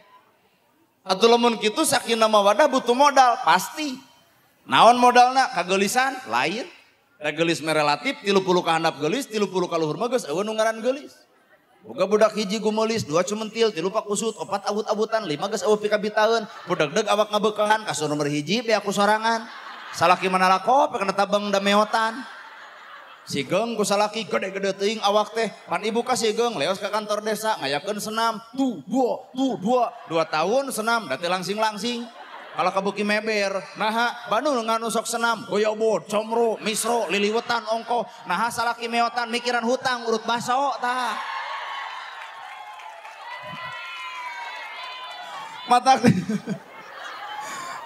Atuh lamun kitu sakinah mawadah butuh modal pasti. Naon modalna kageulisan lain. Da geulis mah relatif 30 ka handap geulis 30 ka luhur mah geus eueuh nu ngaran geulis. Boga budak hiji gumelis, 2 cumentil, 3 pakusut, 4 abut-abutan, 5 geus eueuh pikabitaeun, budegdeg awak ngabeukehan, kasur nomor 1 be aku sorangan. Salaki manalako pe kana tabeng da meotan. Sigeng ku salaki gede-gede teuing awak teh, pan ibu ka sigeng leos ka kantor desa ngayakeun senam, tuh 2 tuh 2, 2 tahun senam da teu langsing-langsing. Kalau kabuki meber, naha Bandung nganu sok senam, goyobod, comro, misro, liliwetan ongko, naha salaki meotan mikiran hutang urut baso tah.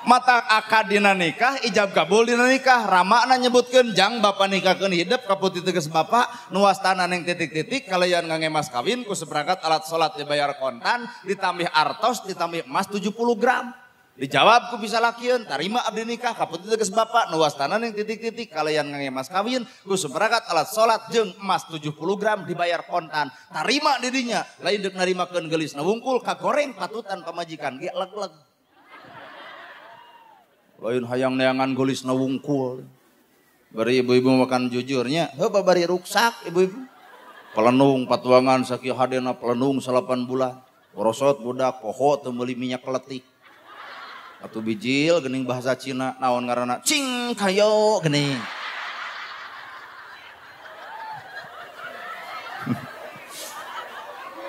Mata akad dina nikah, ijab kabul dina nikah, ramakna nyebutkeun jang bapa nikahkeun hidup kaputi tegas bapak nuwastana ning titik-titik kalayan ngangge mas kawin ku seperangkat alat salat dibayar kontan ditambih artos ditambih emas 70 gram. Dijawab ku bisa lakieun tarima abdi nikah kaputi tegas bapak nuwastana ning titik-titik kalayan ngangge mas kawin ku seperangkat alat salat jeung emas 70 gram dibayar kontan. Tarima didinya lain deuk narimakeun geulisna wungkul kagoreng patutan pamajikan ge leg-leg. Lain hayang neangan geulisna wungkul. Bari ibu-ibu makan jujurnya, heuh babari ruksak ibu-ibu. Pelenung patuangan sakieu hadena pelenung 8 bulan. Borosot budak poho teu meuli minyak keletik. Atuh bijil geuning bahasa Cina naon ngaranna cing kayo geuning.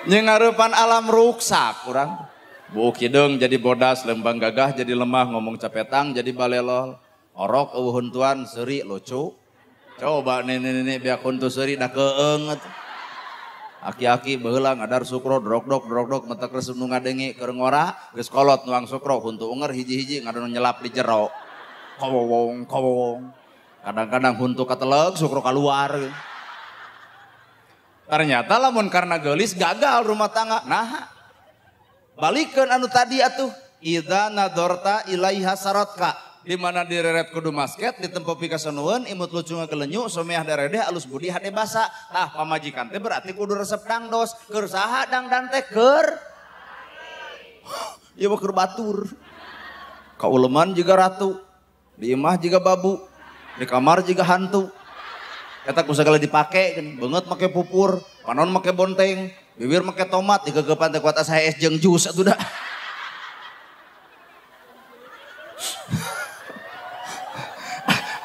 Nyengarepan alam ruksak urang. Buuk hideung jadi bodas, lembang gagah jadi lemah, ngomong capetang jadi balelol. Orok eueuh huntuan seuri lucu. Coba nenek-nenek beak huntu seuri da keung atuh. Aki-aki baheula ngadar sukro drok-dok drok-dok matak resep nu ngadenge keur ngora geus kolot nuang sukro huntu unger hiji-hiji ngadon nyelap di jero. Kawowong kawowong. Kadang-kadang huntu kateleg sukro kaluar. Ternyata lamun karena geulis gagal rumah tangga. Nah, balikeun anu tadi atuh idza nadorta ilaiha saratka. Di mana direret kudu masket, ditempo pikasenueun, imut lucu ngakelenyu, someah daredeh alus budi hade basa. Tah pamajikan teh berarti kudu resep dangdos, keur saha dangdan teh keur? Ieu mah keur batur. Kauleman jiga ratu, di imah jiga babu, di kamar jiga hantu. Eta ku sagala dipake geuning, beungeut make pupur, panon make bonteng, bibir make tomat, digegepan teh kuat asa es jeung jus atuh da.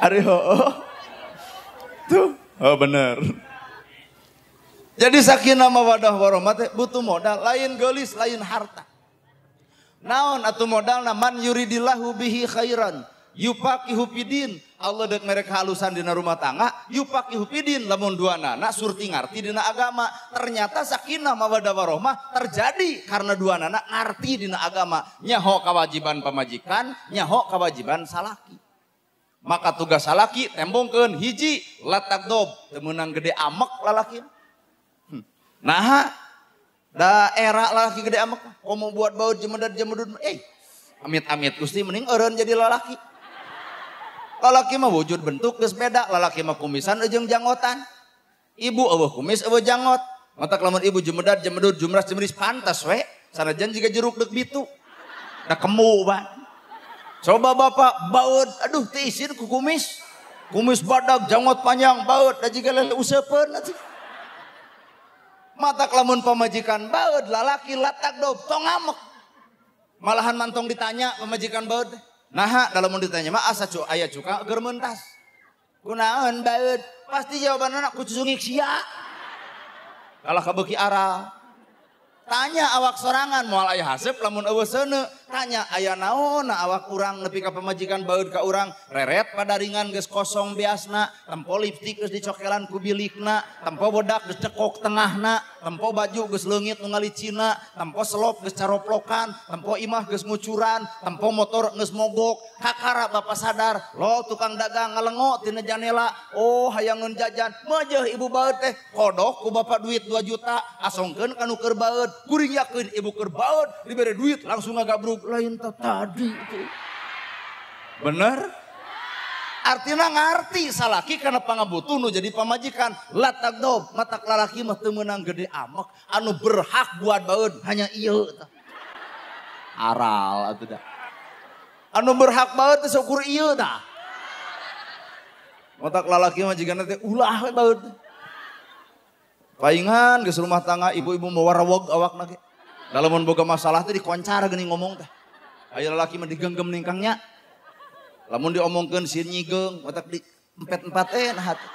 Ari hooh. Tuh, oh bener. Jadi sakinah mawadah warahmah teh butuh modal, lain geulis, lain harta. Naon atuh modalna man yuridillahu bihi khairan yufaqihu fidin. Allah dek mere kehalusan dina rumah tangga, yufaqihu fidin lamun duanana surti ngarti dina agama. Ternyata sakinah mawadah warahmah terjadi karena duanana ngarti dina agama. Nyaho kewajiban pamajikan, nyaho kewajiban salaki. Maka tugas salaki tembongkeun hiji latak dob teu meunang gede amek lalaki. Naha da era lalaki gede amek komo buat baut jemedad jemedud amit-amit Gusti mending eureun jadi lalaki. Lalaki mah wujud bentuk geus beda, lalaki mah kumisan jeung janggotan. Ibu eueuh kumis eueuh janggot. Matak lamun ibu jemedad jemedud jumras jemedis pantas we sanajan jiga jeruk deuk bitu. Da kemu ban. Coba bapak baut, aduh teu isin ku kumis. Kumis badag, janggot panjang, baut, da jiga lele useupeun atuh. Matak lamun pamajikan baut, lalaki latak dob, tong ngamek. Malahan mantong ditanya pamajikan baut. Naha da lamun ditanya mah asa aya cuka keur mentas. Kunaon baut? Pasti jawabanna ku cucungik sia. Kalah kabeuki arah. Tanya awak sorangan moal aya haseup lamun eueuh seuneu. Tanya aya naon awak urang nepi ka pamajikan baeud ka urang reret padaringan geus kosong beasna, tempo lipstik geus dicokelan ku bilikna, tempo bodak geus cekok tengahna, tempo baju geus leungit nu ngalicina, tempo selop geus caroplokan, tempo imah geus ngucuran, tempo motor geus mogok. Kakara bapak sadar, lo tukang dagang ngalengo tina janela, oh hayangeun jajan, meujeuh ibu baeud teh kodok ku bapak duit 2 juta, asongkeun ka nu keur baeud. Kuring yakin ibu keur baeud dibere duit langsung ngagabrug lain tadi itu. Bener? Artinya ngarti salaki karena pangabutuh nu jadi pamajikan. Latak dob matak lalaki mah teu meunang gede amek anu berhak buat baeud hanya ieu tah. Aral atuh da. Anu berhak baeud teh syukur ieu tah. Matak lalaki mah jigana teh ulah we baeud. Paingan geus rumah tangga ibu-ibu mau warawog awakna ge. Da lamun boga masalah teh dikoncar geuning ngomong teh. Aya lalaki mah digenggem ningkangnya. Lamun diomongkeun sieun nyigeung, otak di empet-empat nah hati.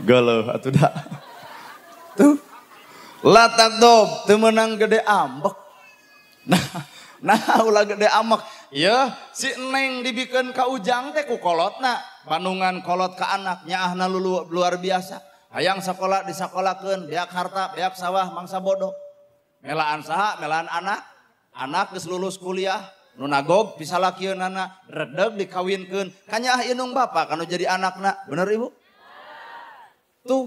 Galuh atuh da. Tuh. Latak dob teu meunang gede ambek. Nah ulah gede ambek. Yeuh si Neng dibikeun ka Ujang teh ku kolotna. Panungan kolot ka anak nyaahna luar biasa. Hayang sakola disakolakeun, beak harta, beak sawah mangsa bodoh. Melaan saha, melaan anak. Anak geus lulus kuliah, nu nagog pisalakieunana, redeg dikawinkeun. Kanyaah indung bapak kanu jadi anakna. Bener ibu? Tuh,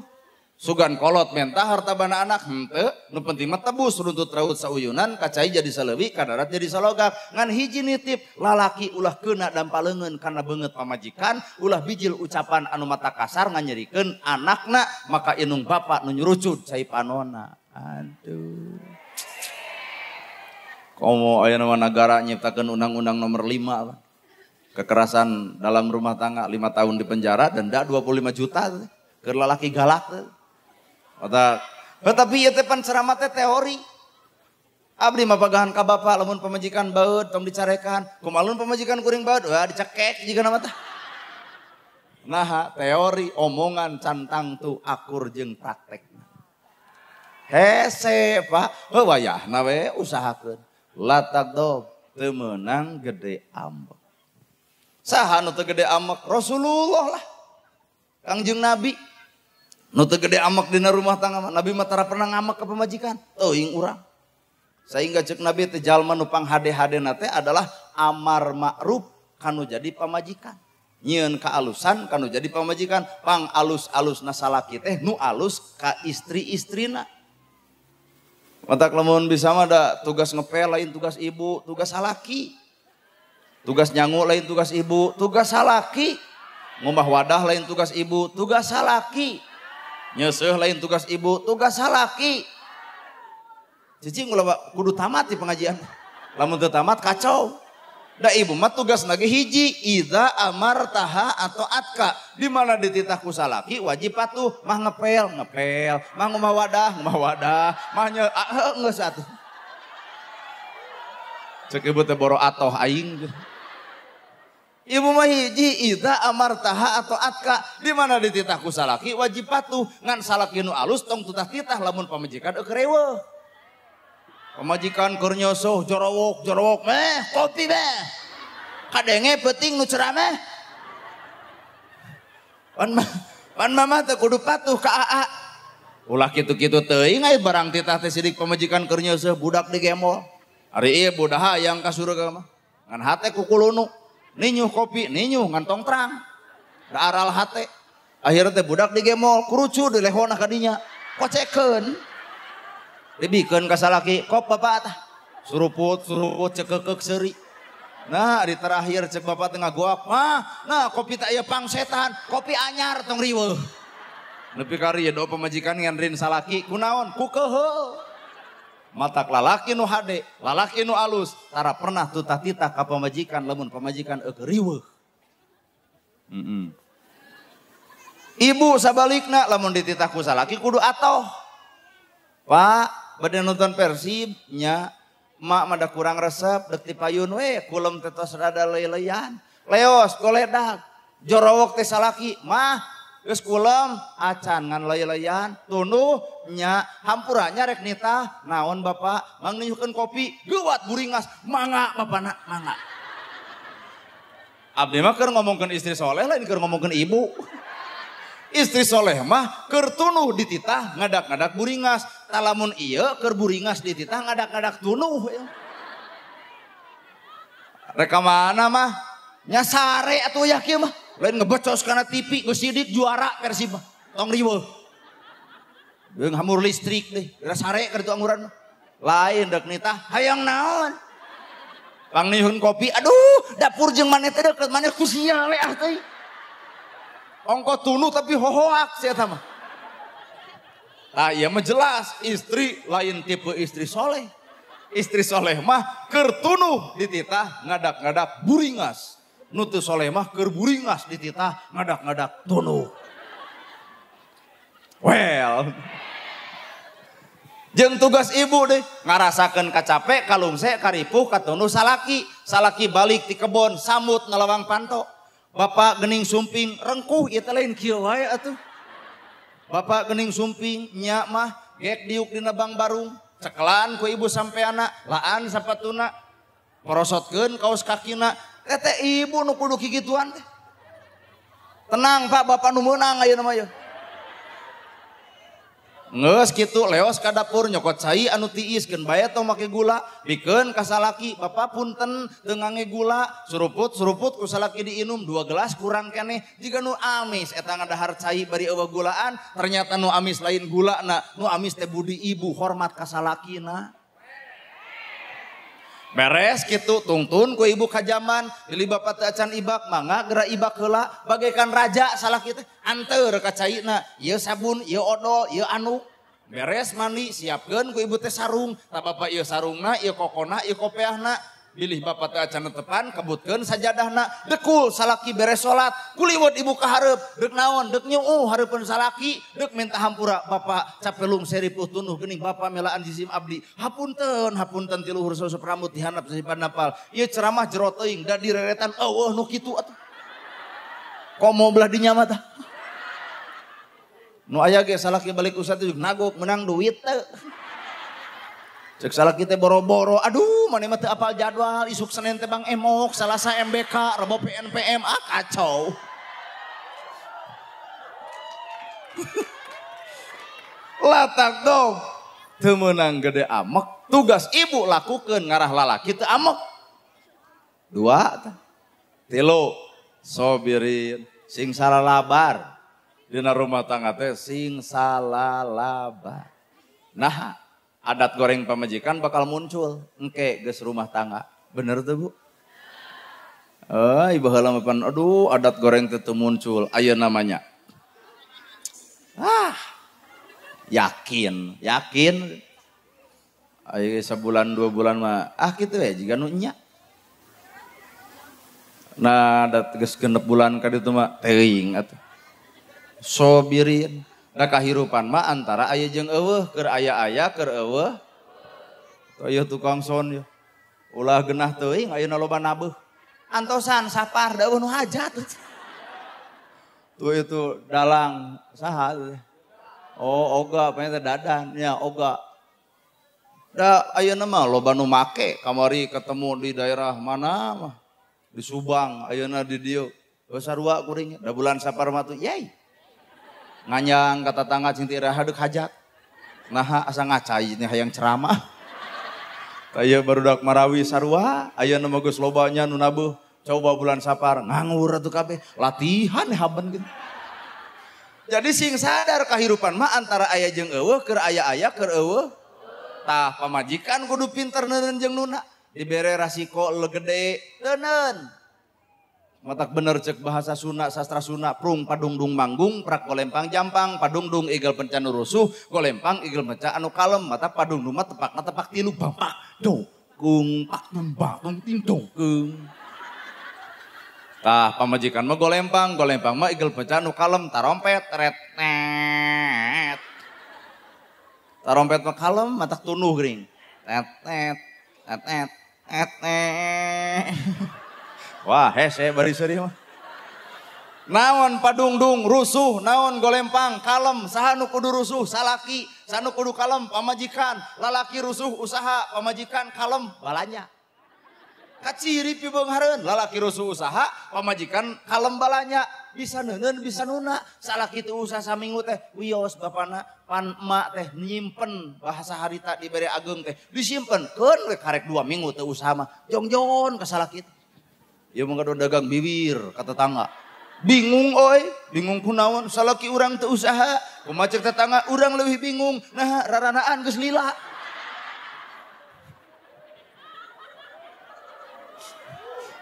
sugan kolot menta harta bana anak henteu, nu penting mah tebus runtut raut sauyunan, kacai jadi saleuwi, kadarat jadi salogak. Ngan hiji nitip, lalaki ulah keuna dampa leungeun kana beungeut pamajikan, ulah bijil ucapan anu mata kasar nganyerikeun anakna, maka indung bapak nu nyurucud cai panona. Aduh. Komo aya nama negara nyiptakeun undang-undang nomor 5 kekerasan dalam rumah tangga 5 tahun di penjara, denda 25 juta keur lalaki galak. Otak. Tetapi ieu teh pan ceramah teh teori. Abdi mah pagahan ka bapak lamun pamajikan baeud tong dicarekan, kumaha pamajikan kuring baeud wah dicekek jiga nama tah. Nah, teori omongan cantang tu akur jeung praktek. Hese Pak, heuh wayahna we usahakeun. Latak dob teu meunang gede ambek. Saha nu teu gede ambek? Rasulullah lah. Kangjeng Nabi. Nu teu gede ambek dina rumah tangga mah, Nabi mah tara pernah ngambek ka pamajikan. Teuing urang. Sehingga cek Nabi teh jalma nu panghade-hadena teh adalah amar ma'ruf kanu jadi pamajikan. Nyieun kaalusan kanu jadi pamajikan, pang alus-alusna salaki teh nu alus ka istri-istrina. Matak lamun bisa mah da tugas ngepel lain tugas ibu, tugas salaki. Tugas nyangu lain tugas ibu, tugas salaki. Ngumbah wadah lain tugas ibu, tugas salaki. Nyeuseuh lain tugas ibu, tugas salaki. Cicing ulah kudu tamat di pengajian. Lamun teu tamat kacau. Da ibu mah tugas lagi hiji, idza amartaha atau atka. Di mana dititah ku salaki wajib patuh, mah ngepel, ngepel, mah ngumbah wadah, ngumbah wadah, mah geus atuh. Cek ibu teh boro atoh aing. Ibu mah hiji, idza amartaha atau atka. Di mana dititah ku salaki wajib patuh, ngan salaki nu alus tong tutah-titah lamun pamajikan eueuh reweuh. Pamajikan keur nyosoh jorowok jorowok meh kopi meh kadenge peuting nu ceramah pan mama teh kudu patuh ka aa ulah kitu-kitu teuing aya barang titah teh sidik pamajikan keur nyosoh budak digemol ari ieu budak hayang ka surga mah ngan hate kukulunu ninyuh kopi ninyuh ngan tong terang da aral hate akhirna teh budak digemol kurucu dilehona ka dinya kocekeun dibikeun ka salaki kop bapak tah suruput suruput cekekek seuri nah di terakhir cek bapak teh ngagoak mah nah kopi tak aya pangsetan kopi anyar tong riweuh nepi ka rieu pamajikan nganrin salaki kunaon ku keheul matak lalaki nu hade lalaki nu alus tara pernah tutah-titah ka pamajikan lamun pamajikan eueuh riweuh. Ibu sabalikna lamun dititah ku salaki kudu atoh. Pak bade nonton Persib nya mak mah da kurang resep deuk ti payun we kulem teh tos rada leuleyan leos goledag jorowok teh salaki mah geus kulem acan ngan leuleyan tunuh nya hampuranya rek nitah naon bapak mang niuhkeun kopi geuwat buringas mangga bapana mangga. Abdi mah keur ngomongkeun istri soleh lain keur ngomongkeun ibu. Istri soleh mah keur tunuh dititah ngadak-ngadak buringas. Talamun ieu keur buringas dititah ngadak-ngadak tunuh. Rek ka mana mah? Nya sare atuh ya kieu mah. Lain ngebecos kana TV geus sidik juara Persib mah. Tong riweuh. Deung hamur listrik deh, geus sare keur itu anguran mah. Lain deuk nitah hayang naon? Pangnihun kopi, aduh dapur jeung maneh teh deukeut maneh ku sia we ah teh. Ongko tunuh tapi hohoak si eta mah. Nah ieu mah jelas istri lain tipe istri soleh. Istri soleh mah keur tunuh dititah ngadak-ngadak buringas. Nu teu soleh mah keur buringas dititah ngadak-ngadak tunuh. Well. Jeung tugas ibu deh ngarasakeun kacape kalungse karipuh katunuh salaki. Salaki balik ti kebon samut ngalawang panto. Bapak gening sumping rengkuh ieu teh lain kieu wae atuh. Bapak gening sumping nya mah gek diuk dina bang barung, cekelan ku ibu sampeana, laan sapatuna, porosotkeun kaos kakina. Teh teh ibu nu kudu kikituan teh. Tenang Pak, bapak nu meunang ayeuna mah yeuh. Geus kitu leos ka dapur nyokot cai anu tiis keun bae tong make gula, bikeun ka salaki, bapak punten teu ngange gula, suruput-suruput ku salaki diinum 2 gelas kurang keneh, jiga nu amis eta ngadahar cai bari eueuh gulaan, ternyata nu amis lain gulana, nu amis teh budi ibu hormat ka salakina. Beres kitu tungtun ku ibu kajaman, pilih bapak teu acan ibak, mangga geura ibak heula, bagaikan raja salaki teh anteur ka caina, ieu sabun, ieu odol, ieu anu. Beres mandi, siapkeun ku ibu teh sarung, tah bapak ieu sarungna, ieu kokona, ieu kopeahna. Bilih bapak teu acan tepan, kebutkeun sajadahna, dekul salaki beres salat, kuliwet ibu ka hareup, deuk naon, deuk nyuuh hareupeun salaki, deuk minta hampura bapak capelung seripuh tunuh geuning bapak melaan jisim abdi. Hapunten, hapunten ti luhur sosok rambut dihandap sasipan napal. Ieu ceramah jero teuing da direretan eueuh nu kitu atuh. Komo belah dinya mah tah. Nu aya ge salaki balik usah teh nagok menang duit teh. Cek salaki teh boro-boro, aduh maneh mah teu apal jadwal, isuk Senin teh Bang Emok, Salasa MBK, Rebo PNPM, ah kacau. Latak dong, teu meunang gede amek, tugas ibu lakukeun ngarah lalaki teu amek. 2, 3, sobirin, sing salalabar. Dina rumah tangga teh sing salalabar. Nah, Adat goreng pamajikan bakal muncul engke geus rumah tangga. Bener tuh Bu? Ibu heula mah pan aduh adat goreng teh teu muncul, aya namanya. Ah. Yakin, yakin. Aya sabulan 2 bulan mah ah kitu we jiga nu nya. Nah, dat geus 6 bulan ka ditu mah teuing atuh. Sobirin. Da kahirupan mah antara aya jeung eueuh, keur aya-aya keur eueuh. Aya tukang son ya. Ulah genah teuing ayeuna loba nabeuh. Antosan sapar da eueuh nu hajat. Tuh itu dalang saha tuh. Oh, oga apa teh dadan nya oga. Da ayeuna mah loba nu make kamari ketemu di daerah mana mah. Di Subang ayeuna di dieu. Sarua kuring da bulan sapar mah tuh yey. Nganyang ka tatangga cing teu iraha deuk hajat. Naha asa ngacai nya hayang ceramah. Aya barudak Marawi sarua ayeuna mah geus loba nya nu nabeuh. Coba bulan sapar nganggur atuh kabeh latihan haben gitu. Jadi sing sadar kahirupan mah antara aya jeung eueuh keur aya-aya keur eueuh. Tah pamajikan kudu pinter neureun jeung nuna. Dibere rasiko gede teuneun. Matak bener cek bahasa Sunda sastra Sunda prung padungdung manggung prak golempang jampang padungdung igel penca nu rusuh golempang igel penca anu kalem mata padungdung mah tepakna tepak tilu bampak dong kung pak nembak tung ting dong keung. Tah pamajikan mah golempang golempang mah igel penca anu kalem tarompet ret net. Tarompet mah kalem matak tunuh geuning. Tet tet tet tet tet tet. Wah, hese bari seuri mah. Naon padungdung rusuh, naon golempang kalem, saha nu kudu rusuh salaki, saha nu kudu kalem pamajikan, lalaki rusuh usaha, pamajikan kalem balanya. Kaciri pibeunghareun, lalaki rusuh usaha, pamajikan kalem balanya, bisa neuneun bisa nuna, salaki teu usaha saminggu teh wios bapana pan emak teh nyimpen bahasa harita dibere ageung teh disimpen keun we karek 2 minggu teu usaha mah jongjon ka salaki. Ieu mah gaduh dagang bibir ka tetangga. Bingung oi, bingung kunaon salaki urang teu usaha, kumaha cek tetangga urang leuwih bingung, nah raranaan geus lila.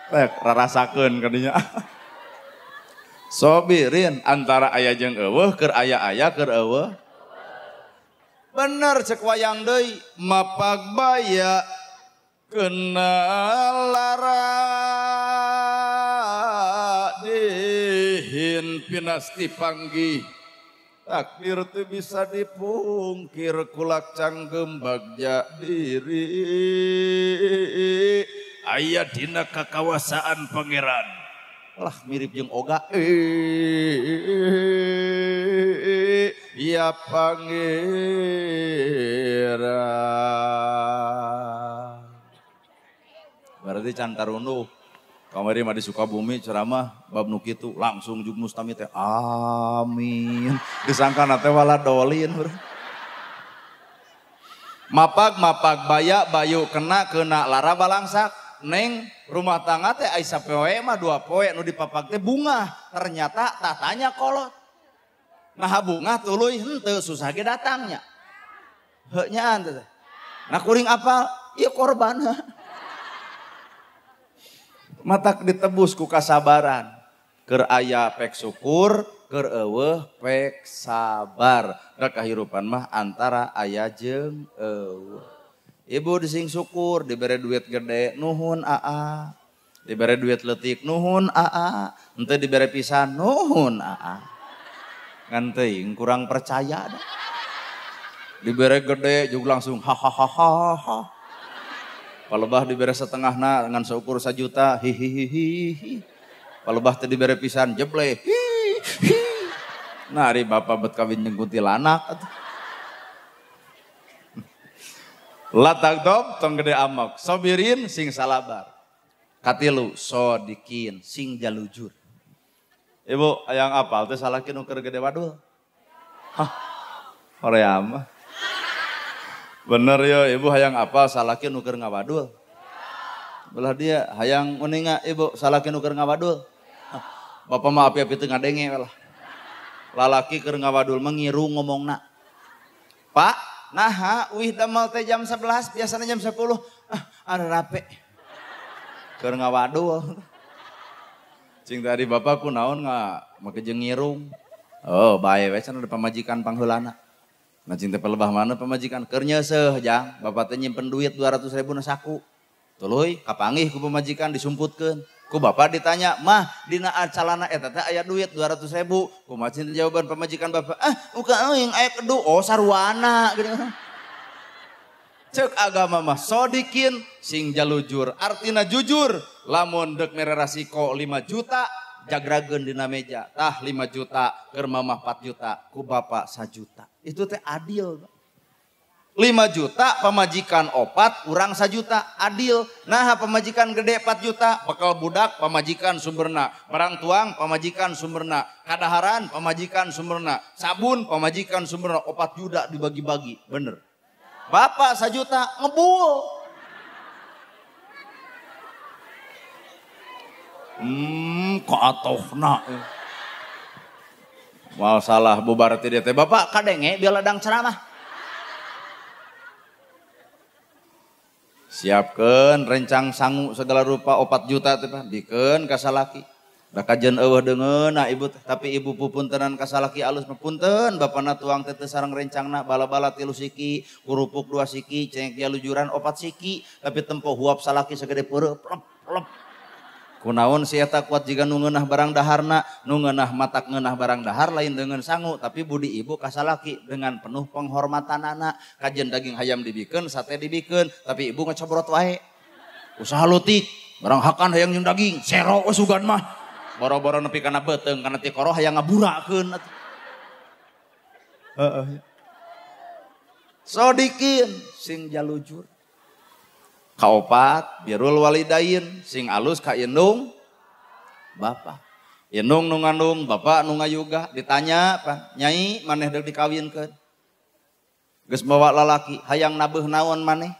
Rek rarasakeun kadinya. Sobirin antara aya jeung eueuh keur aya-aya keur eueuh. Bener cek wayang deui mapag baya kena lara dihin pinasti panggih takdir teu bisa dipungkir kulak canggem bagja diri aya dina kakawasaan pangeran lah mirip jeung oga ya pangeran. Berarti can tarunduh. Kamari mah di Sukabumi ceramah bab nu kitu langsung jug mustami teh amin. Disangkana teh waladolin. Mapag mapag baya bayu kena kena lara balangsak. Neng rumah tangga teh ai sapoe mah 2 poe nu dipapag teh bunga. Ternyata tatanya kolot. Nah bunga tuluy henteu susah ge datangnya. Heuh nyaan teh. Nah kuring apal ieu korban. Matak ditebus ku kasabaran. Keur aya pek syukur, keur eueuh pek sabar. Da kahirupan mah antara aya jeung eueuh. Ibu dising syukur dibere duit gede nuhun aa. Dibere duit leutik nuhun aa. Henteu dibere pisan nuhun aa. Ngan teuing kurang percaya da. Dibere gede juga langsung ha ha ha ha. Palebah dibere setengahna ngan seukur 1 juta hihihihi. Palebah teu dibere pisan jeble hi hi. Nah ari bapak bet kawin jeung kuntilanak atuh. Latagdob tong gede amok, sobirin sing salabar. Katilu sodikin sing jalujur. Ibu hayang apal teh salaki nu keur gede wadul. Hah. Hoream mah. Bener yo ibu hayang apal salaki nu keur ngawadul. Belah dia hayang uninga ibu salaki nu keur ngawadul. Bapak mah api-api teu ngadenge lah. Lalaki keur ngawadul mah ngiru ngomongna. Pak, Naha uih damel teh jam 11, biasanya jam 10. Ah, ada rape. Keur ngawadul. Cing tadi bapak ku naon nga make jeung ngirung. Oh, bae we cenah pamajikan pangheulana. Nah cing teh pelebah mana pamajikan keur nyeuseuh jang, bapak teh nyimpen duit 200.000 na saku. Tuluy kapanggih ku pamajikan disumputkeun. Ku bapak ditanya, "Mah, dina calana eta teh aya duit 200.000." Kumaha cing jawaban pamajikan bapak? "Ah, uka euing aya kedu." Oh, sarwana geuning. Cek agama mah sodikin sing jalujur, artina jujur. Lamun dek mere rasiko 5 juta, jagrageun dina meja. Tah 5 juta, keur mamah 4 juta, ku bapak 1 juta. Itu teh adil. 5 juta pamajikan 4, urang 1 juta, adil. Nah pamajikan gede 4 juta, bekal budak pamajikan sumberna, barang tuang pamajikan sumberna, kadaharan pamajikan sumberna, sabun pamajikan sumberna, 4 juta dibagi-bagi, bener. Bapak 1 juta ngebul. Kok atohna. Wah salah bubar ti dieu teh bapak kadenge biar ladang ceramah. Siapkeun rencang sangu segala rupa 4 juta teh Pak, bikeun ka salaki. Da kajen eueuh deungeunna ibu teh, tapi ibu pupuntenan ka salaki alus mah punten bapana tuang teh teu sareng rencangna bala-bala 3 siki, kurupuk 2 siki, cengek jalujuran 4 siki, tapi tempo huap salaki sagede peureuh plep plep. Kunaon si eta kuat jiga nu ngeunah barang daharna, nu ngeunah matak ngeunah barang dahar lain dengan sangu, tapi budi ibu ka salaki dengan penuh penghormatanana. Kajen daging hayam dibikeun, sate dibikeun, tapi ibu ngecobrot wae. Usaha leutik, barang hakan hayang jeung daging, sero we sugan mah. Boro-boro nepi kana beuteung, kana tikoro hayang ngaburakeun atuh. Heeh. Sodikin sing jalujur. Kaopat birrul walidain sing alus ka indung bapak. Indung nu ngandung, bapak nu ngayuga. Ditanya apa? Nyai maneh deuk dikawinkeun. Geus bawa lalaki, hayang nabeuh naon maneh?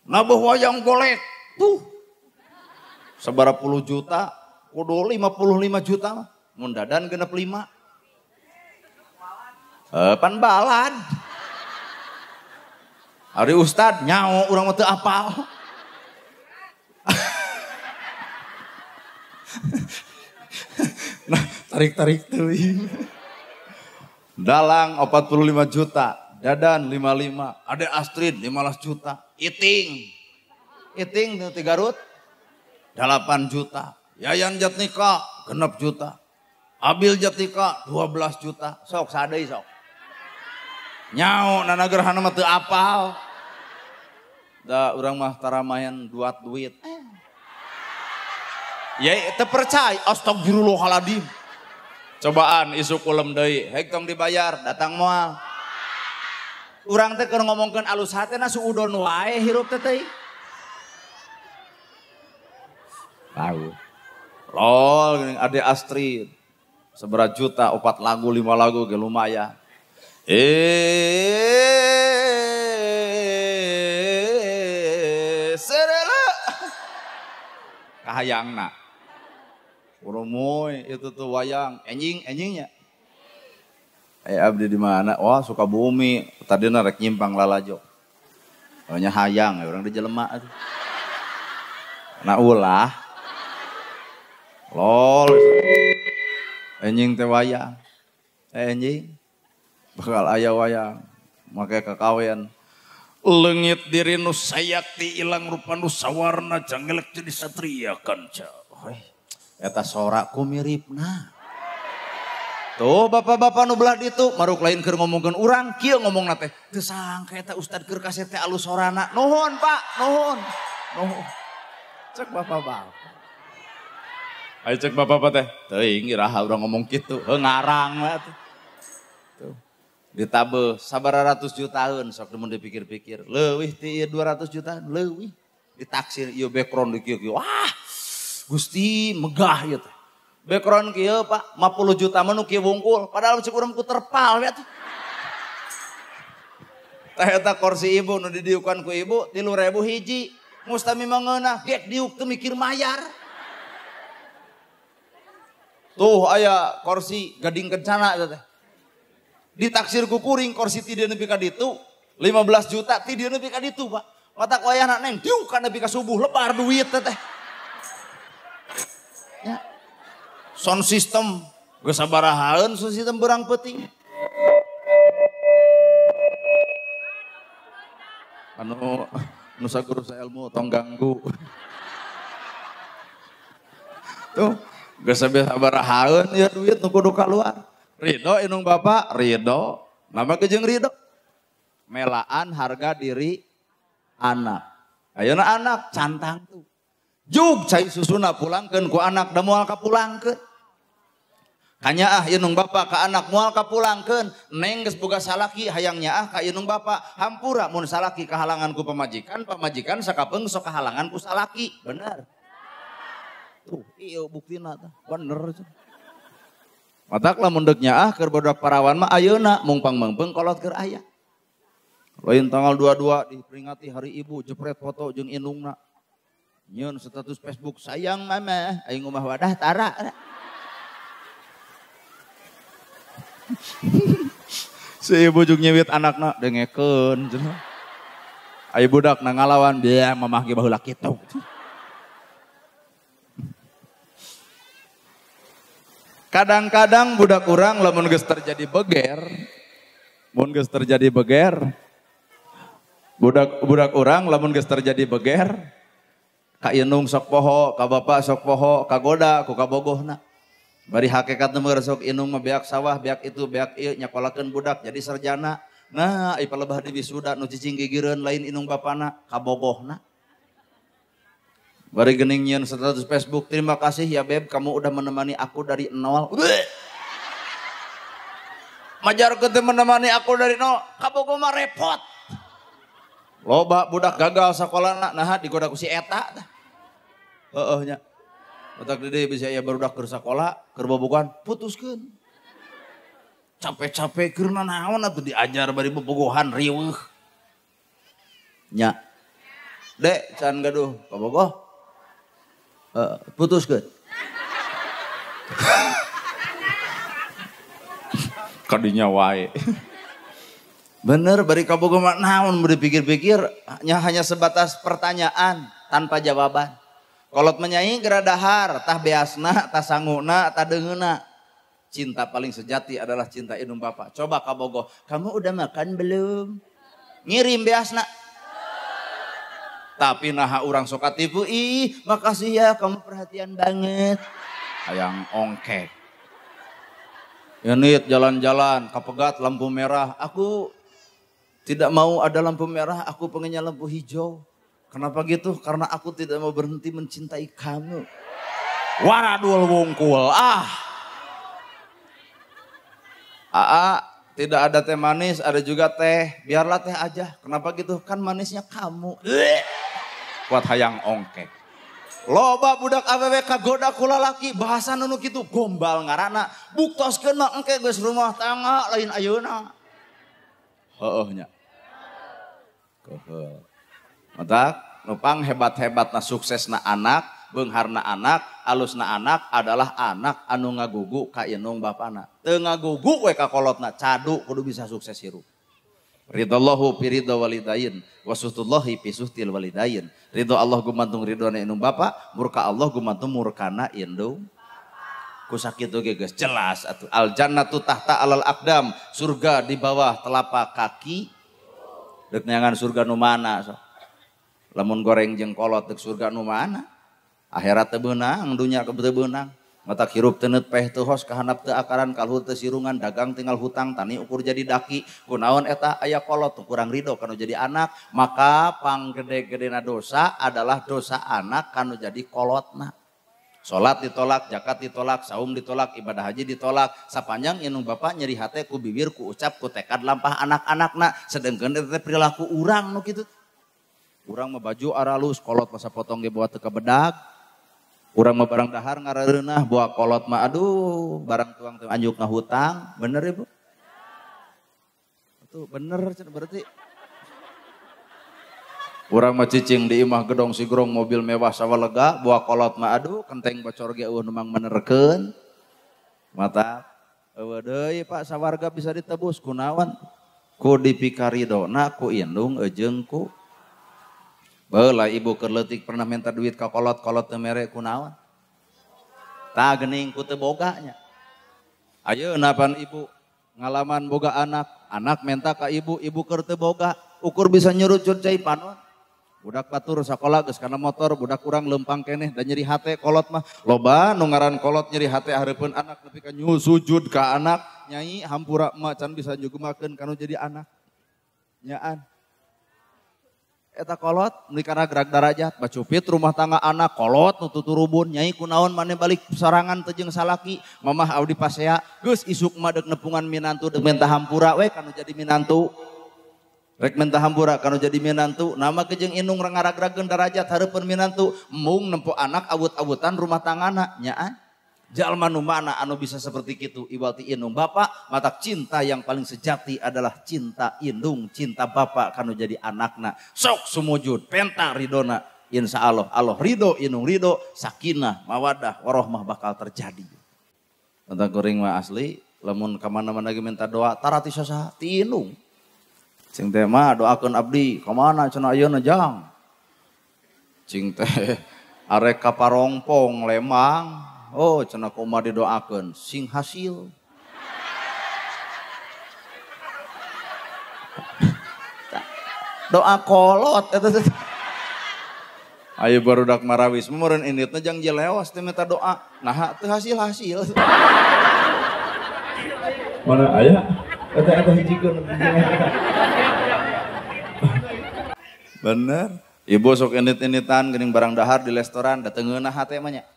Nabeuh wayang golek. Tuh. Sabaraha puluh juta, kudu 55 juta mah. Mun dadan genep 5. Pan balad. Ari ustad nyao urang mah teu apal. Nah, tarik-tarik teuing. Dalang 45 juta, Dadan 55, Ade Astrid 15 juta, Iting. Iting nu ti Garut 8 juta, Yayan Jatnika 6 juta, Abil Jatnika 12 juta. Sok sadeui sok. Nyao nana gerhana mah teu apal. Da urang mah taramayan duat duit. Ya terpercaya, astagfirullahaladzim. Cobaan isuk ulem deui, hek tong dibayar, datang moal. Urang teh keur ngomongkeun alus hatena suudon wae hirup teh teh. Tahu. Lol geuning Ade Astrid. Sabaraha juta, 4 lagu, 5 lagu ge lumayan. Serela. Kahayangna. Urumoy itu tuh wayang enjing enjingnya. Abdi di mana? Wah, Sukabumi. Tadi rek nyimpang lalajo. Pokoknya hayang, orang di jelema atuh. Nah ulah. Lol. Enjing teh wayang. Enjing bakal aya wayang make kakawen. Leungit diri nu sayakti ilang rupa nu sawarna jangelek jadi satria kanca. Eta soraku miripna. Tuh bapak-bapak nu belah ditu maruk lain keur ngomongkeun urang kieu ngomongna teh. Teu sangka eta ustad keur kaset teh alus sorana. Nuhun Pak, nuhun. Nuhun. Cek bapak-bapak. Ayo cek bapak-bapak teh. Teuing iraha urang ngomong kitu. Heuh ngarang we atuh. Tuh. Ditabeuh sabaraha ratus jutaan sok mun dipikir-pikir. Leuwih ti ieu 200 jutaan, leuwih. Ditaksir ieu background di kieu-kieu. Wah, Gusti megah ieu teh. Background kieu Pak, 50 juta mah nu kieu wungkul, padahal cek urang ku terpal we atuh. Tah eta kursi ibu nu didiukan ku ibu 3.000 hiji. Mustami mah ngeunah, gek diuk teu mikir mayar. Tuh aya kursi gading kencana eta teh. Ditaksir ku kuring kursi ti dieu nepi ka ditu 15 juta ti dieu nepi ka ditu Pak. Matak wayahna neng diuk ka nepi ka subuh lebar duit teh. Ya. Sound system geus sabarahaeun sound system berang peuting. Anu nu saguru saelmu tong ganggu. Tuh geus sabarahaeun ya duit nu kudu kaluar. Ridho indung bapak, ridho. Nama ge jeung ridho. Melaan harga diri anak. Ayeuna anak cantang tuh. Jug cai susuna pulangkeun ku anak da moal kapulangkeun. Kanyaah indung bapak ka anak moal kapulangkeun, neng geus boga salaki hayang nyaah ka indung bapak, hampura mun salaki kahalangan ku pamajikan, pamajikan sakapeung sok kahalangan ku salaki. Bener. Tuh, ieu buktina tah, bener. Matak lamun deuk nyaah keur budak parawan mah ayeuna mung pangmeungpeung kolot keur aya. Lain tanggal 22 diperingati hari ibu jepret foto jeung indungna. Nyeun status Facebook sayang mama, aing umah wadah tara. Si ibu jeung nyiwit anakna dengekeun cenah. Ai budak na ngalawan dia mamah ge baheula kitu. Kadang-kadang budak urang lamun geus terjadi beger, mun geus terjadi beger, budak urang lamun geus terjadi beger, ka indung sok poho, ka bapak sok poho, kagoda ku kabogohna. Bari hakikat mah sok indung mah beak sawah, beak itu, beak ieu nyakolakeun budak jadi sarjana. Nah, ai palebah di wisuda nu cicing gigireun lain indung bapana, kabogohna. Bari geuning nyieun status Facebook, terima kasih ya beb, kamu udah menemani aku dari nol. Majarkeun teh menemani aku dari nol, kabogoh mah repot. Loba budak gagal sakolana, naha digoda ku si eta tah. Heueuh nya. Otak dede bisa aya barudak keur sakola, keur bobogohan, putuskeun. Capek-capek keur nanaon atuh diajar bari bobogohan riweuh. Nya. Dek can gaduh kabogoh. Putuskeun. Kadinya wae. Bener bari kabogoh mah naon bari pikir-pikir hanya sebatas pertanyaan tanpa jawaban. Kolot menyanyi geura dahar, tah beasna, tah sanguna, tah deungeuna. Cinta paling sejati adalah cinta indung bapak. Coba kabogoh, kamu udah makan belum? Ngirim beasna. Tapi naha urang sok katipu, ih makasih ya kamu perhatian banget. Hayang ongkek. Unit jalan-jalan, kapegat lampu merah. Aku tidak mau ada lampu merah, aku pengennya lampu hijau. Kenapa gitu? Karena aku tidak mau berhenti mencintai kamu. Waradul wungkul, ah. Aa, tidak ada teh manis, ada juga teh. Biarlah teh aja. Kenapa gitu? Kan manisnya kamu. Kuat hayang ongkek. Loba budak awewe kagoda ku lalaki, bahasa nu kitu gombal ngaranna. Buktoskeun mah engke geus rumah tangga lain ayeuna. Heueuh nya. Keuheul. Matak nupang hebat-hebatna suksesna anak, beungharna anak, alusna anak adalah anak anu ngagugu ka indung bapana. Teu ngagugu we ka kolotna, cadu kudu bisa sukses hirup. Ridallahu fi ridha walidain wa suhtullahi fi suhtil walidain. Ridho Allah gumantung ridhona indung bapa, murka Allah gumantung murkana indung. Ku sakitu ge geus jelas atuh. Al jannatu tahta alal aqdam, surga di bawah telapak kaki. Deuk neangan surga nu mana sok. Lamun goreng jeung kolot deuk surga nu mana? Akhirat teu beunang, dunya teu beunang. Matak hirup teu neut peh teu hos, kahanap teu akaran, kaluhur teu sirungan, dagang tinggal hutang, tani ukur jadi daki. Kunaon eta aya kolot kurang ridho kanu jadi anak, maka panggede-gedena dosa adalah dosa anak kanu jadi kolotna. Salat ditolak, zakat ditolak, saum ditolak, ibadah haji ditolak. Sapanjang indung bapak nyeri hate ku bibir, ku ucap, ku tekad lampah anak-anakna. Sedengkeun eta teh perilaku urang nu kitu. Urang mah baju aralus, kolot masa potong ge bawa teu kabedag. Urang mah barang dahar ngarareunah, bawa kolot mah aduh, barang tuang teu anjuk ngahutang. Bener Ibu? Itu bener berarti. Urang mah cicing di imah gedong sigrong mobil mewah sawalega, bawa kolot mah aduh, kenteng bocor ge eueuh nu mang menerkeun. Mata eueuh deui Pak sawarga bisa ditebus kunaon? Ku dipikaridona ku indung ejeung ku baheula ibu keur leutik pernah minta duit ka kolot, kolot teu mere kunaon? Tah geuning ku teu boga nya. Ayeuna pan ibu ngalaman boga anak, anak minta ka ibu, ibu keur teu boga, ukur bisa nyurucut cai panon. Budak batur sakola geus kana motor, budak urang leumpang keneh dan nyeri hate kolot mah. Loba nu ngaran kolot nyeri hate hareupeun anak nepi ka sujud ka anak, nyai hampura emak can bisa nyugemakeun kanu jadi anak. Nyaan. Eta kolot meuli kana gerak darajat, bacupit rumah tangga anak kolot nu tuturubun, nyai kunaon maneh balik sorangan teu jeung salaki, mamah abdi pasea, geus isuk mah deuk nepungan minantu deuk minta hampura we kanu jadi minantu. Rek minta hampura kanu jadi minantu, nama kejeng indung ngaragrageun darajat hareupeun minantu, mung nempo anak awut-awutan rumah tanggana nyaan. Jalma nu mana anu bisa seperti kitu iwal ti indung bapak, matak cinta yang paling sejati adalah cinta indung, cinta bapak kanu jadi anakna. Sok sumujud, penta ridona, insya Allah, Allah ridho, indung ridho, sakinah, mawadah, warohmah bakal terjadi. Tentang kuring mah asli, lamun kamana-mana ge minta doa, tarati sasaha ti indung. Cing teh mah doakeun abdi, kamana cenah ayeuna jang. Cing teh arek ka Parongpong Lembang, oh cenah kumaha didoakeun sing hasil. Doa kolot eta teh. Ayo barudak marawis meureun inditna jang jeleos teh minta doa, naha teu hasil-hasil. Mana aya? Eta eta hijikeun. Bener. Ibu sok indit-inditan geuning barang dahar di restoran dateng ngeunah hate mah nya.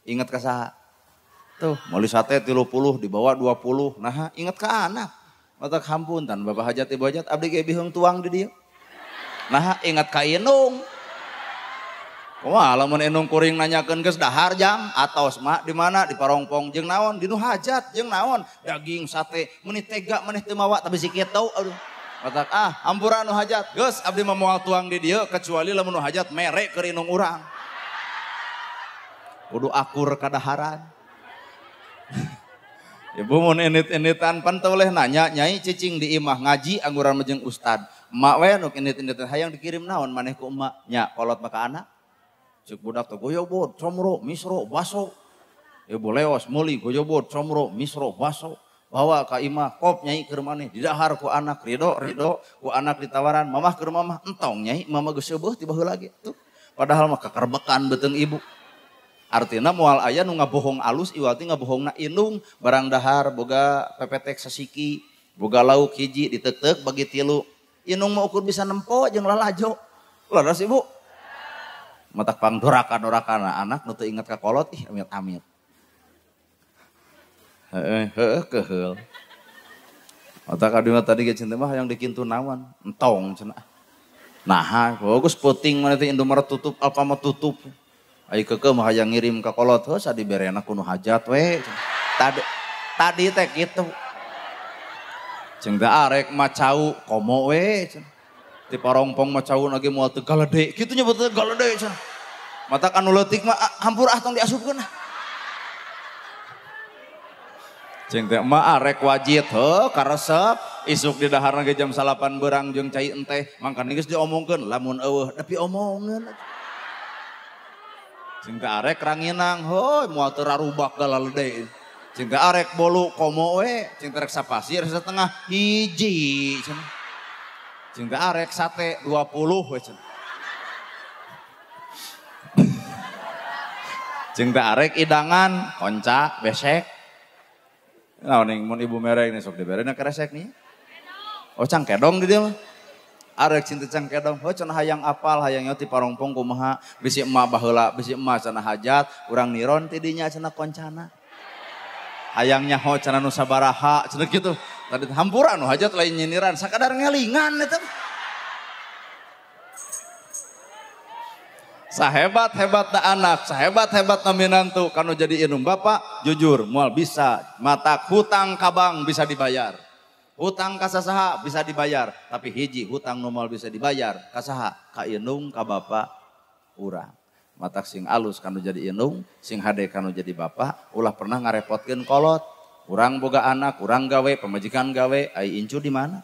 Ingat ka saha? Tuh, meuli sate 30 dibawa 20. Nah, ingat ka anak. Matak hampuntan bapak hajat ibu hajat abdi ge biheung tuang di dieu. Nah, ingat ka indung. Kumaha lamun indung kuring nanyakeun geus dahar jang atos mak di mana di Parongpong jeung naon di nu hajat jeung naon daging sate meuni tega maneh teu mawa tapi si kitu aduh. Matak ah hampura nu hajat geus abdi mah moal tuang di dieu kecuali lamun nu hajat mere keur indung urang. Kudu akur kadaharan. Ibu mun indit-inditan pan teu boleh nanya nyai cicing di imah ngaji angguran mah jeung ustad. Emak we nu indit-inditan hayang dikirim naon maneh ku emak nya kolot mah ka anak. Cek budak teh goyobod, comro, misro, baso. Ibu leos meuli goyobod, comro, misro, baso. Bawa ka imah kop nyai keur maneh didahar ku anak ridho ridho ku anak ditawaran mamah keur mamah entong nyai mama geus seubeut ti baheula ge tuh. Padahal mah kakerbekan beuteung ibu. Artina moal aya nu ngabohong alus iwal ti ngabohongna indung barang dahar boga pepetek sasiki boga lauk hiji ditetek bagi tilu indung mah ukur bisa nempo jeung lalajo leres ibu matak pangdoraka-dorakana anak nu teu inget ka kolot ih amit-amit heeh heueuh keheul matak abdi mah tadi ge cinta mah hayang dikintu naon entong cenah naha geus peuting maneh teh Indomaret tutup Alfamart tutup. Ai keukeuh mah hayang ngirim ka kolot heuh sadiberena ku nu hajat we. Tadi tadi teh kitu. Jeung teh arek mah cau komo we cenah. Ti Parongpong mah cau lagi moal teu galede. Kitu nyebut teh galede cenah. Matak anu leutik mah hampur ah tong diasupkeun ah. Jeung teh mah arek wajit heuh karesep isuk di daharna ge jam 9 beurang jeung cai enteh mangkana geus diomongkeun lamun eueuh tapi omongeun. Jeung teh arek ranginang heuy moal teu rarubak galalede. Jeung teh arek bolu komo we, jeung teh rek sapasir setengah hiji cenah. Jeung teh arek sate 20 we cenah. Jeung teh arek idangan konca besek. Naon ning mun ibu mere ini sok diberena keresek nih. Oh cangkedong di dieu mah. Arek cinta cangkedong, heuh cenah hayang apal, hayang nyaho ti Parongpong kumaha, bisi emak baheula, bisi emak cenah hajat, urang niron ti dinya cenah koncana. Hayang nyaho cenah nu sabaraha, cenah kitu. Tadi hampura nu hajat lain nyindiran, sakadar ngelingan eta. Sahebat-hebatna anak, sahebat-hebatna minantu, kanu jadi indung bapak, jujur moal bisa matak hutang ka bank bisa dibayar. Hutang ka sasaha bisa dibayar, tapi hiji hutang nu moal bisa dibayar ka saha? Ka indung ka bapak urang. Matak sing alus kanu jadi indung, sing hade kanu jadi bapak, ulah pernah ngarepotkeun kolot. Urang boga anak, urang gawe, pamajikan gawe, ai incu di mana?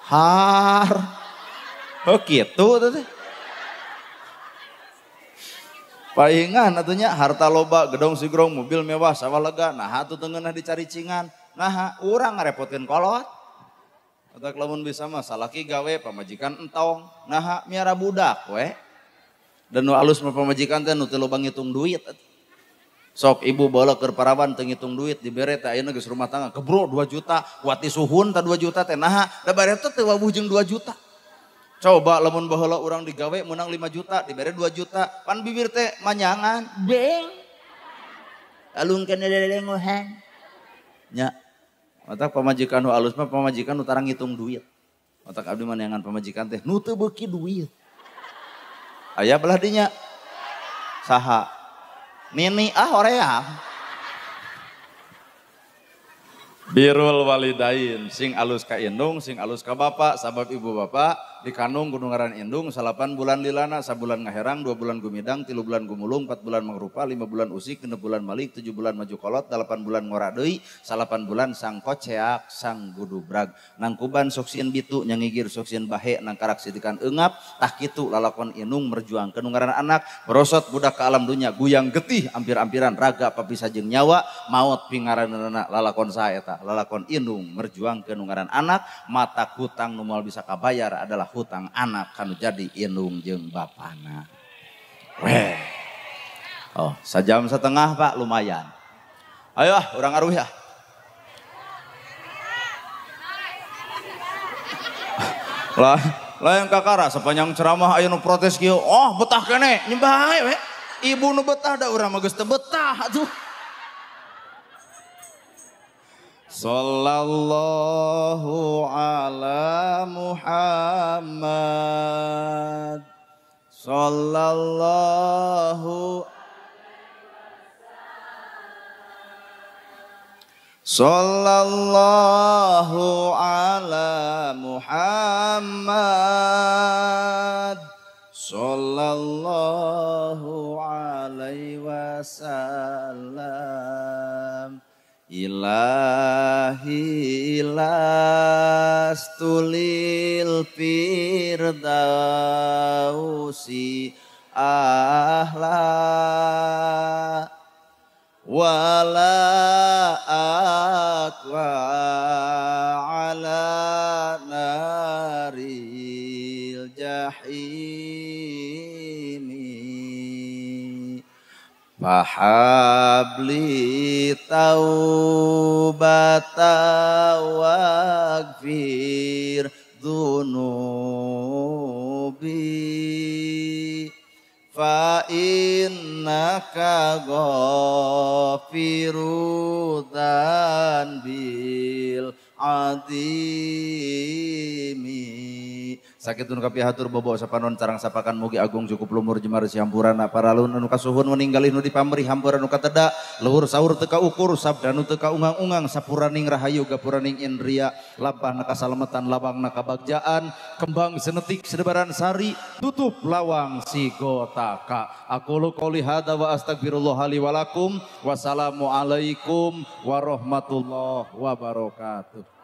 Har. Oh kitu teh. Paingan atunya harta loba, gedong sigrong, mobil mewah, sawah lega, nah atuh teu ngeunah dicaricingan. Nah urang ngarepotkeun kolot. Otak lamun bisa mah salaki gawe pamajikan entong, nah miara budak we. Dan nu alus mah pamajikan teh nu teu loba ngitung duit. Sok ibu baheula keur parawan teu ngitung duit dibere teh ayeuna geus rumah tangga kebro 2 juta, kuati suhun ta 2 juta teh naha da bare teh teu wawuh jeung 2 juta. Coba lamun baheula urang digawe menang 5 juta, dibere 2 juta, pan bibir teh manyangan, beng. Alungkeun lelelengohan. Nya. Otak pamajikan nu alus mah pamajikan nu tara ngitung duit. Otak abdi mah neangan pamajikan teh nu teu beuki duit. Aya belah dinya. Saha? Nini ah horea. Birrul walidain, sing alus ka indung, sing alus ka bapak, sabab ibu bapak dikandung kudu ngaran indung, 8 bulan lilana, sabulan ngaherang, 2 bulan gumidang, 3 bulan gumulung, 4 bulan mangrupa, 5 bulan usik, 6 bulan malik, 7 bulan maju kolot, 8 bulan ngora deui, 8 bulan sang koceak, sang gudubrag. Nangkuban sok sieun bitu, nyangigir sok sieun bahe, nangkarak sidikan eungap, tah kitu lalakon indung merjuangkeun ngaran anak, merosot budak ke alam dunya, guyang getih ampir-ampiran raga papisah jeung nyawa, maot pingaranna lalakon saha eta. Lalakon indung merjuangkeun ngaran anak, mata hutang nu moal bisa kabayar adalah hutang anak kanu jadi indung jeung bapana. Weh. Oh, sajam setengah Pak lumayan. Ayo ah urang aruh ya. Lah, lah yang kakara sepanjang ceramah aya nu protes kieu, oh betah kene nyembah we. Ibu nu betah da urang mah geus teu betah atuh. Sallallahu ala Muhammad. Sallallahu Sallallahu ala Muhammad. Sallallahu alaihi wasallam. Ilahi lastu lil firdausi ahla wala aqwa ala naril jahimi fahabli taubata waghfir dzunubi fa innaka ghafiru dzanbil azimi. Sakit nu kapihatur bobo sapanon carang sapakan mugi agung cukup lumur jemar sihampurana paralun anu kasuhun meninggalih nu dipamrih hampura nu kateda luhur sahur teu kaukur sabda nu teu kaungang-ungang sapuraning rahayu gapuraning indria lampahna kasalametan lawangna kabagjaan kembang senetik sedebaran sari tutup lawang sigotaka. Aqulu qouli hadza wa astagfirullah li wa lakum. Wassalamualaikum warahmatullahi wabarakatuh.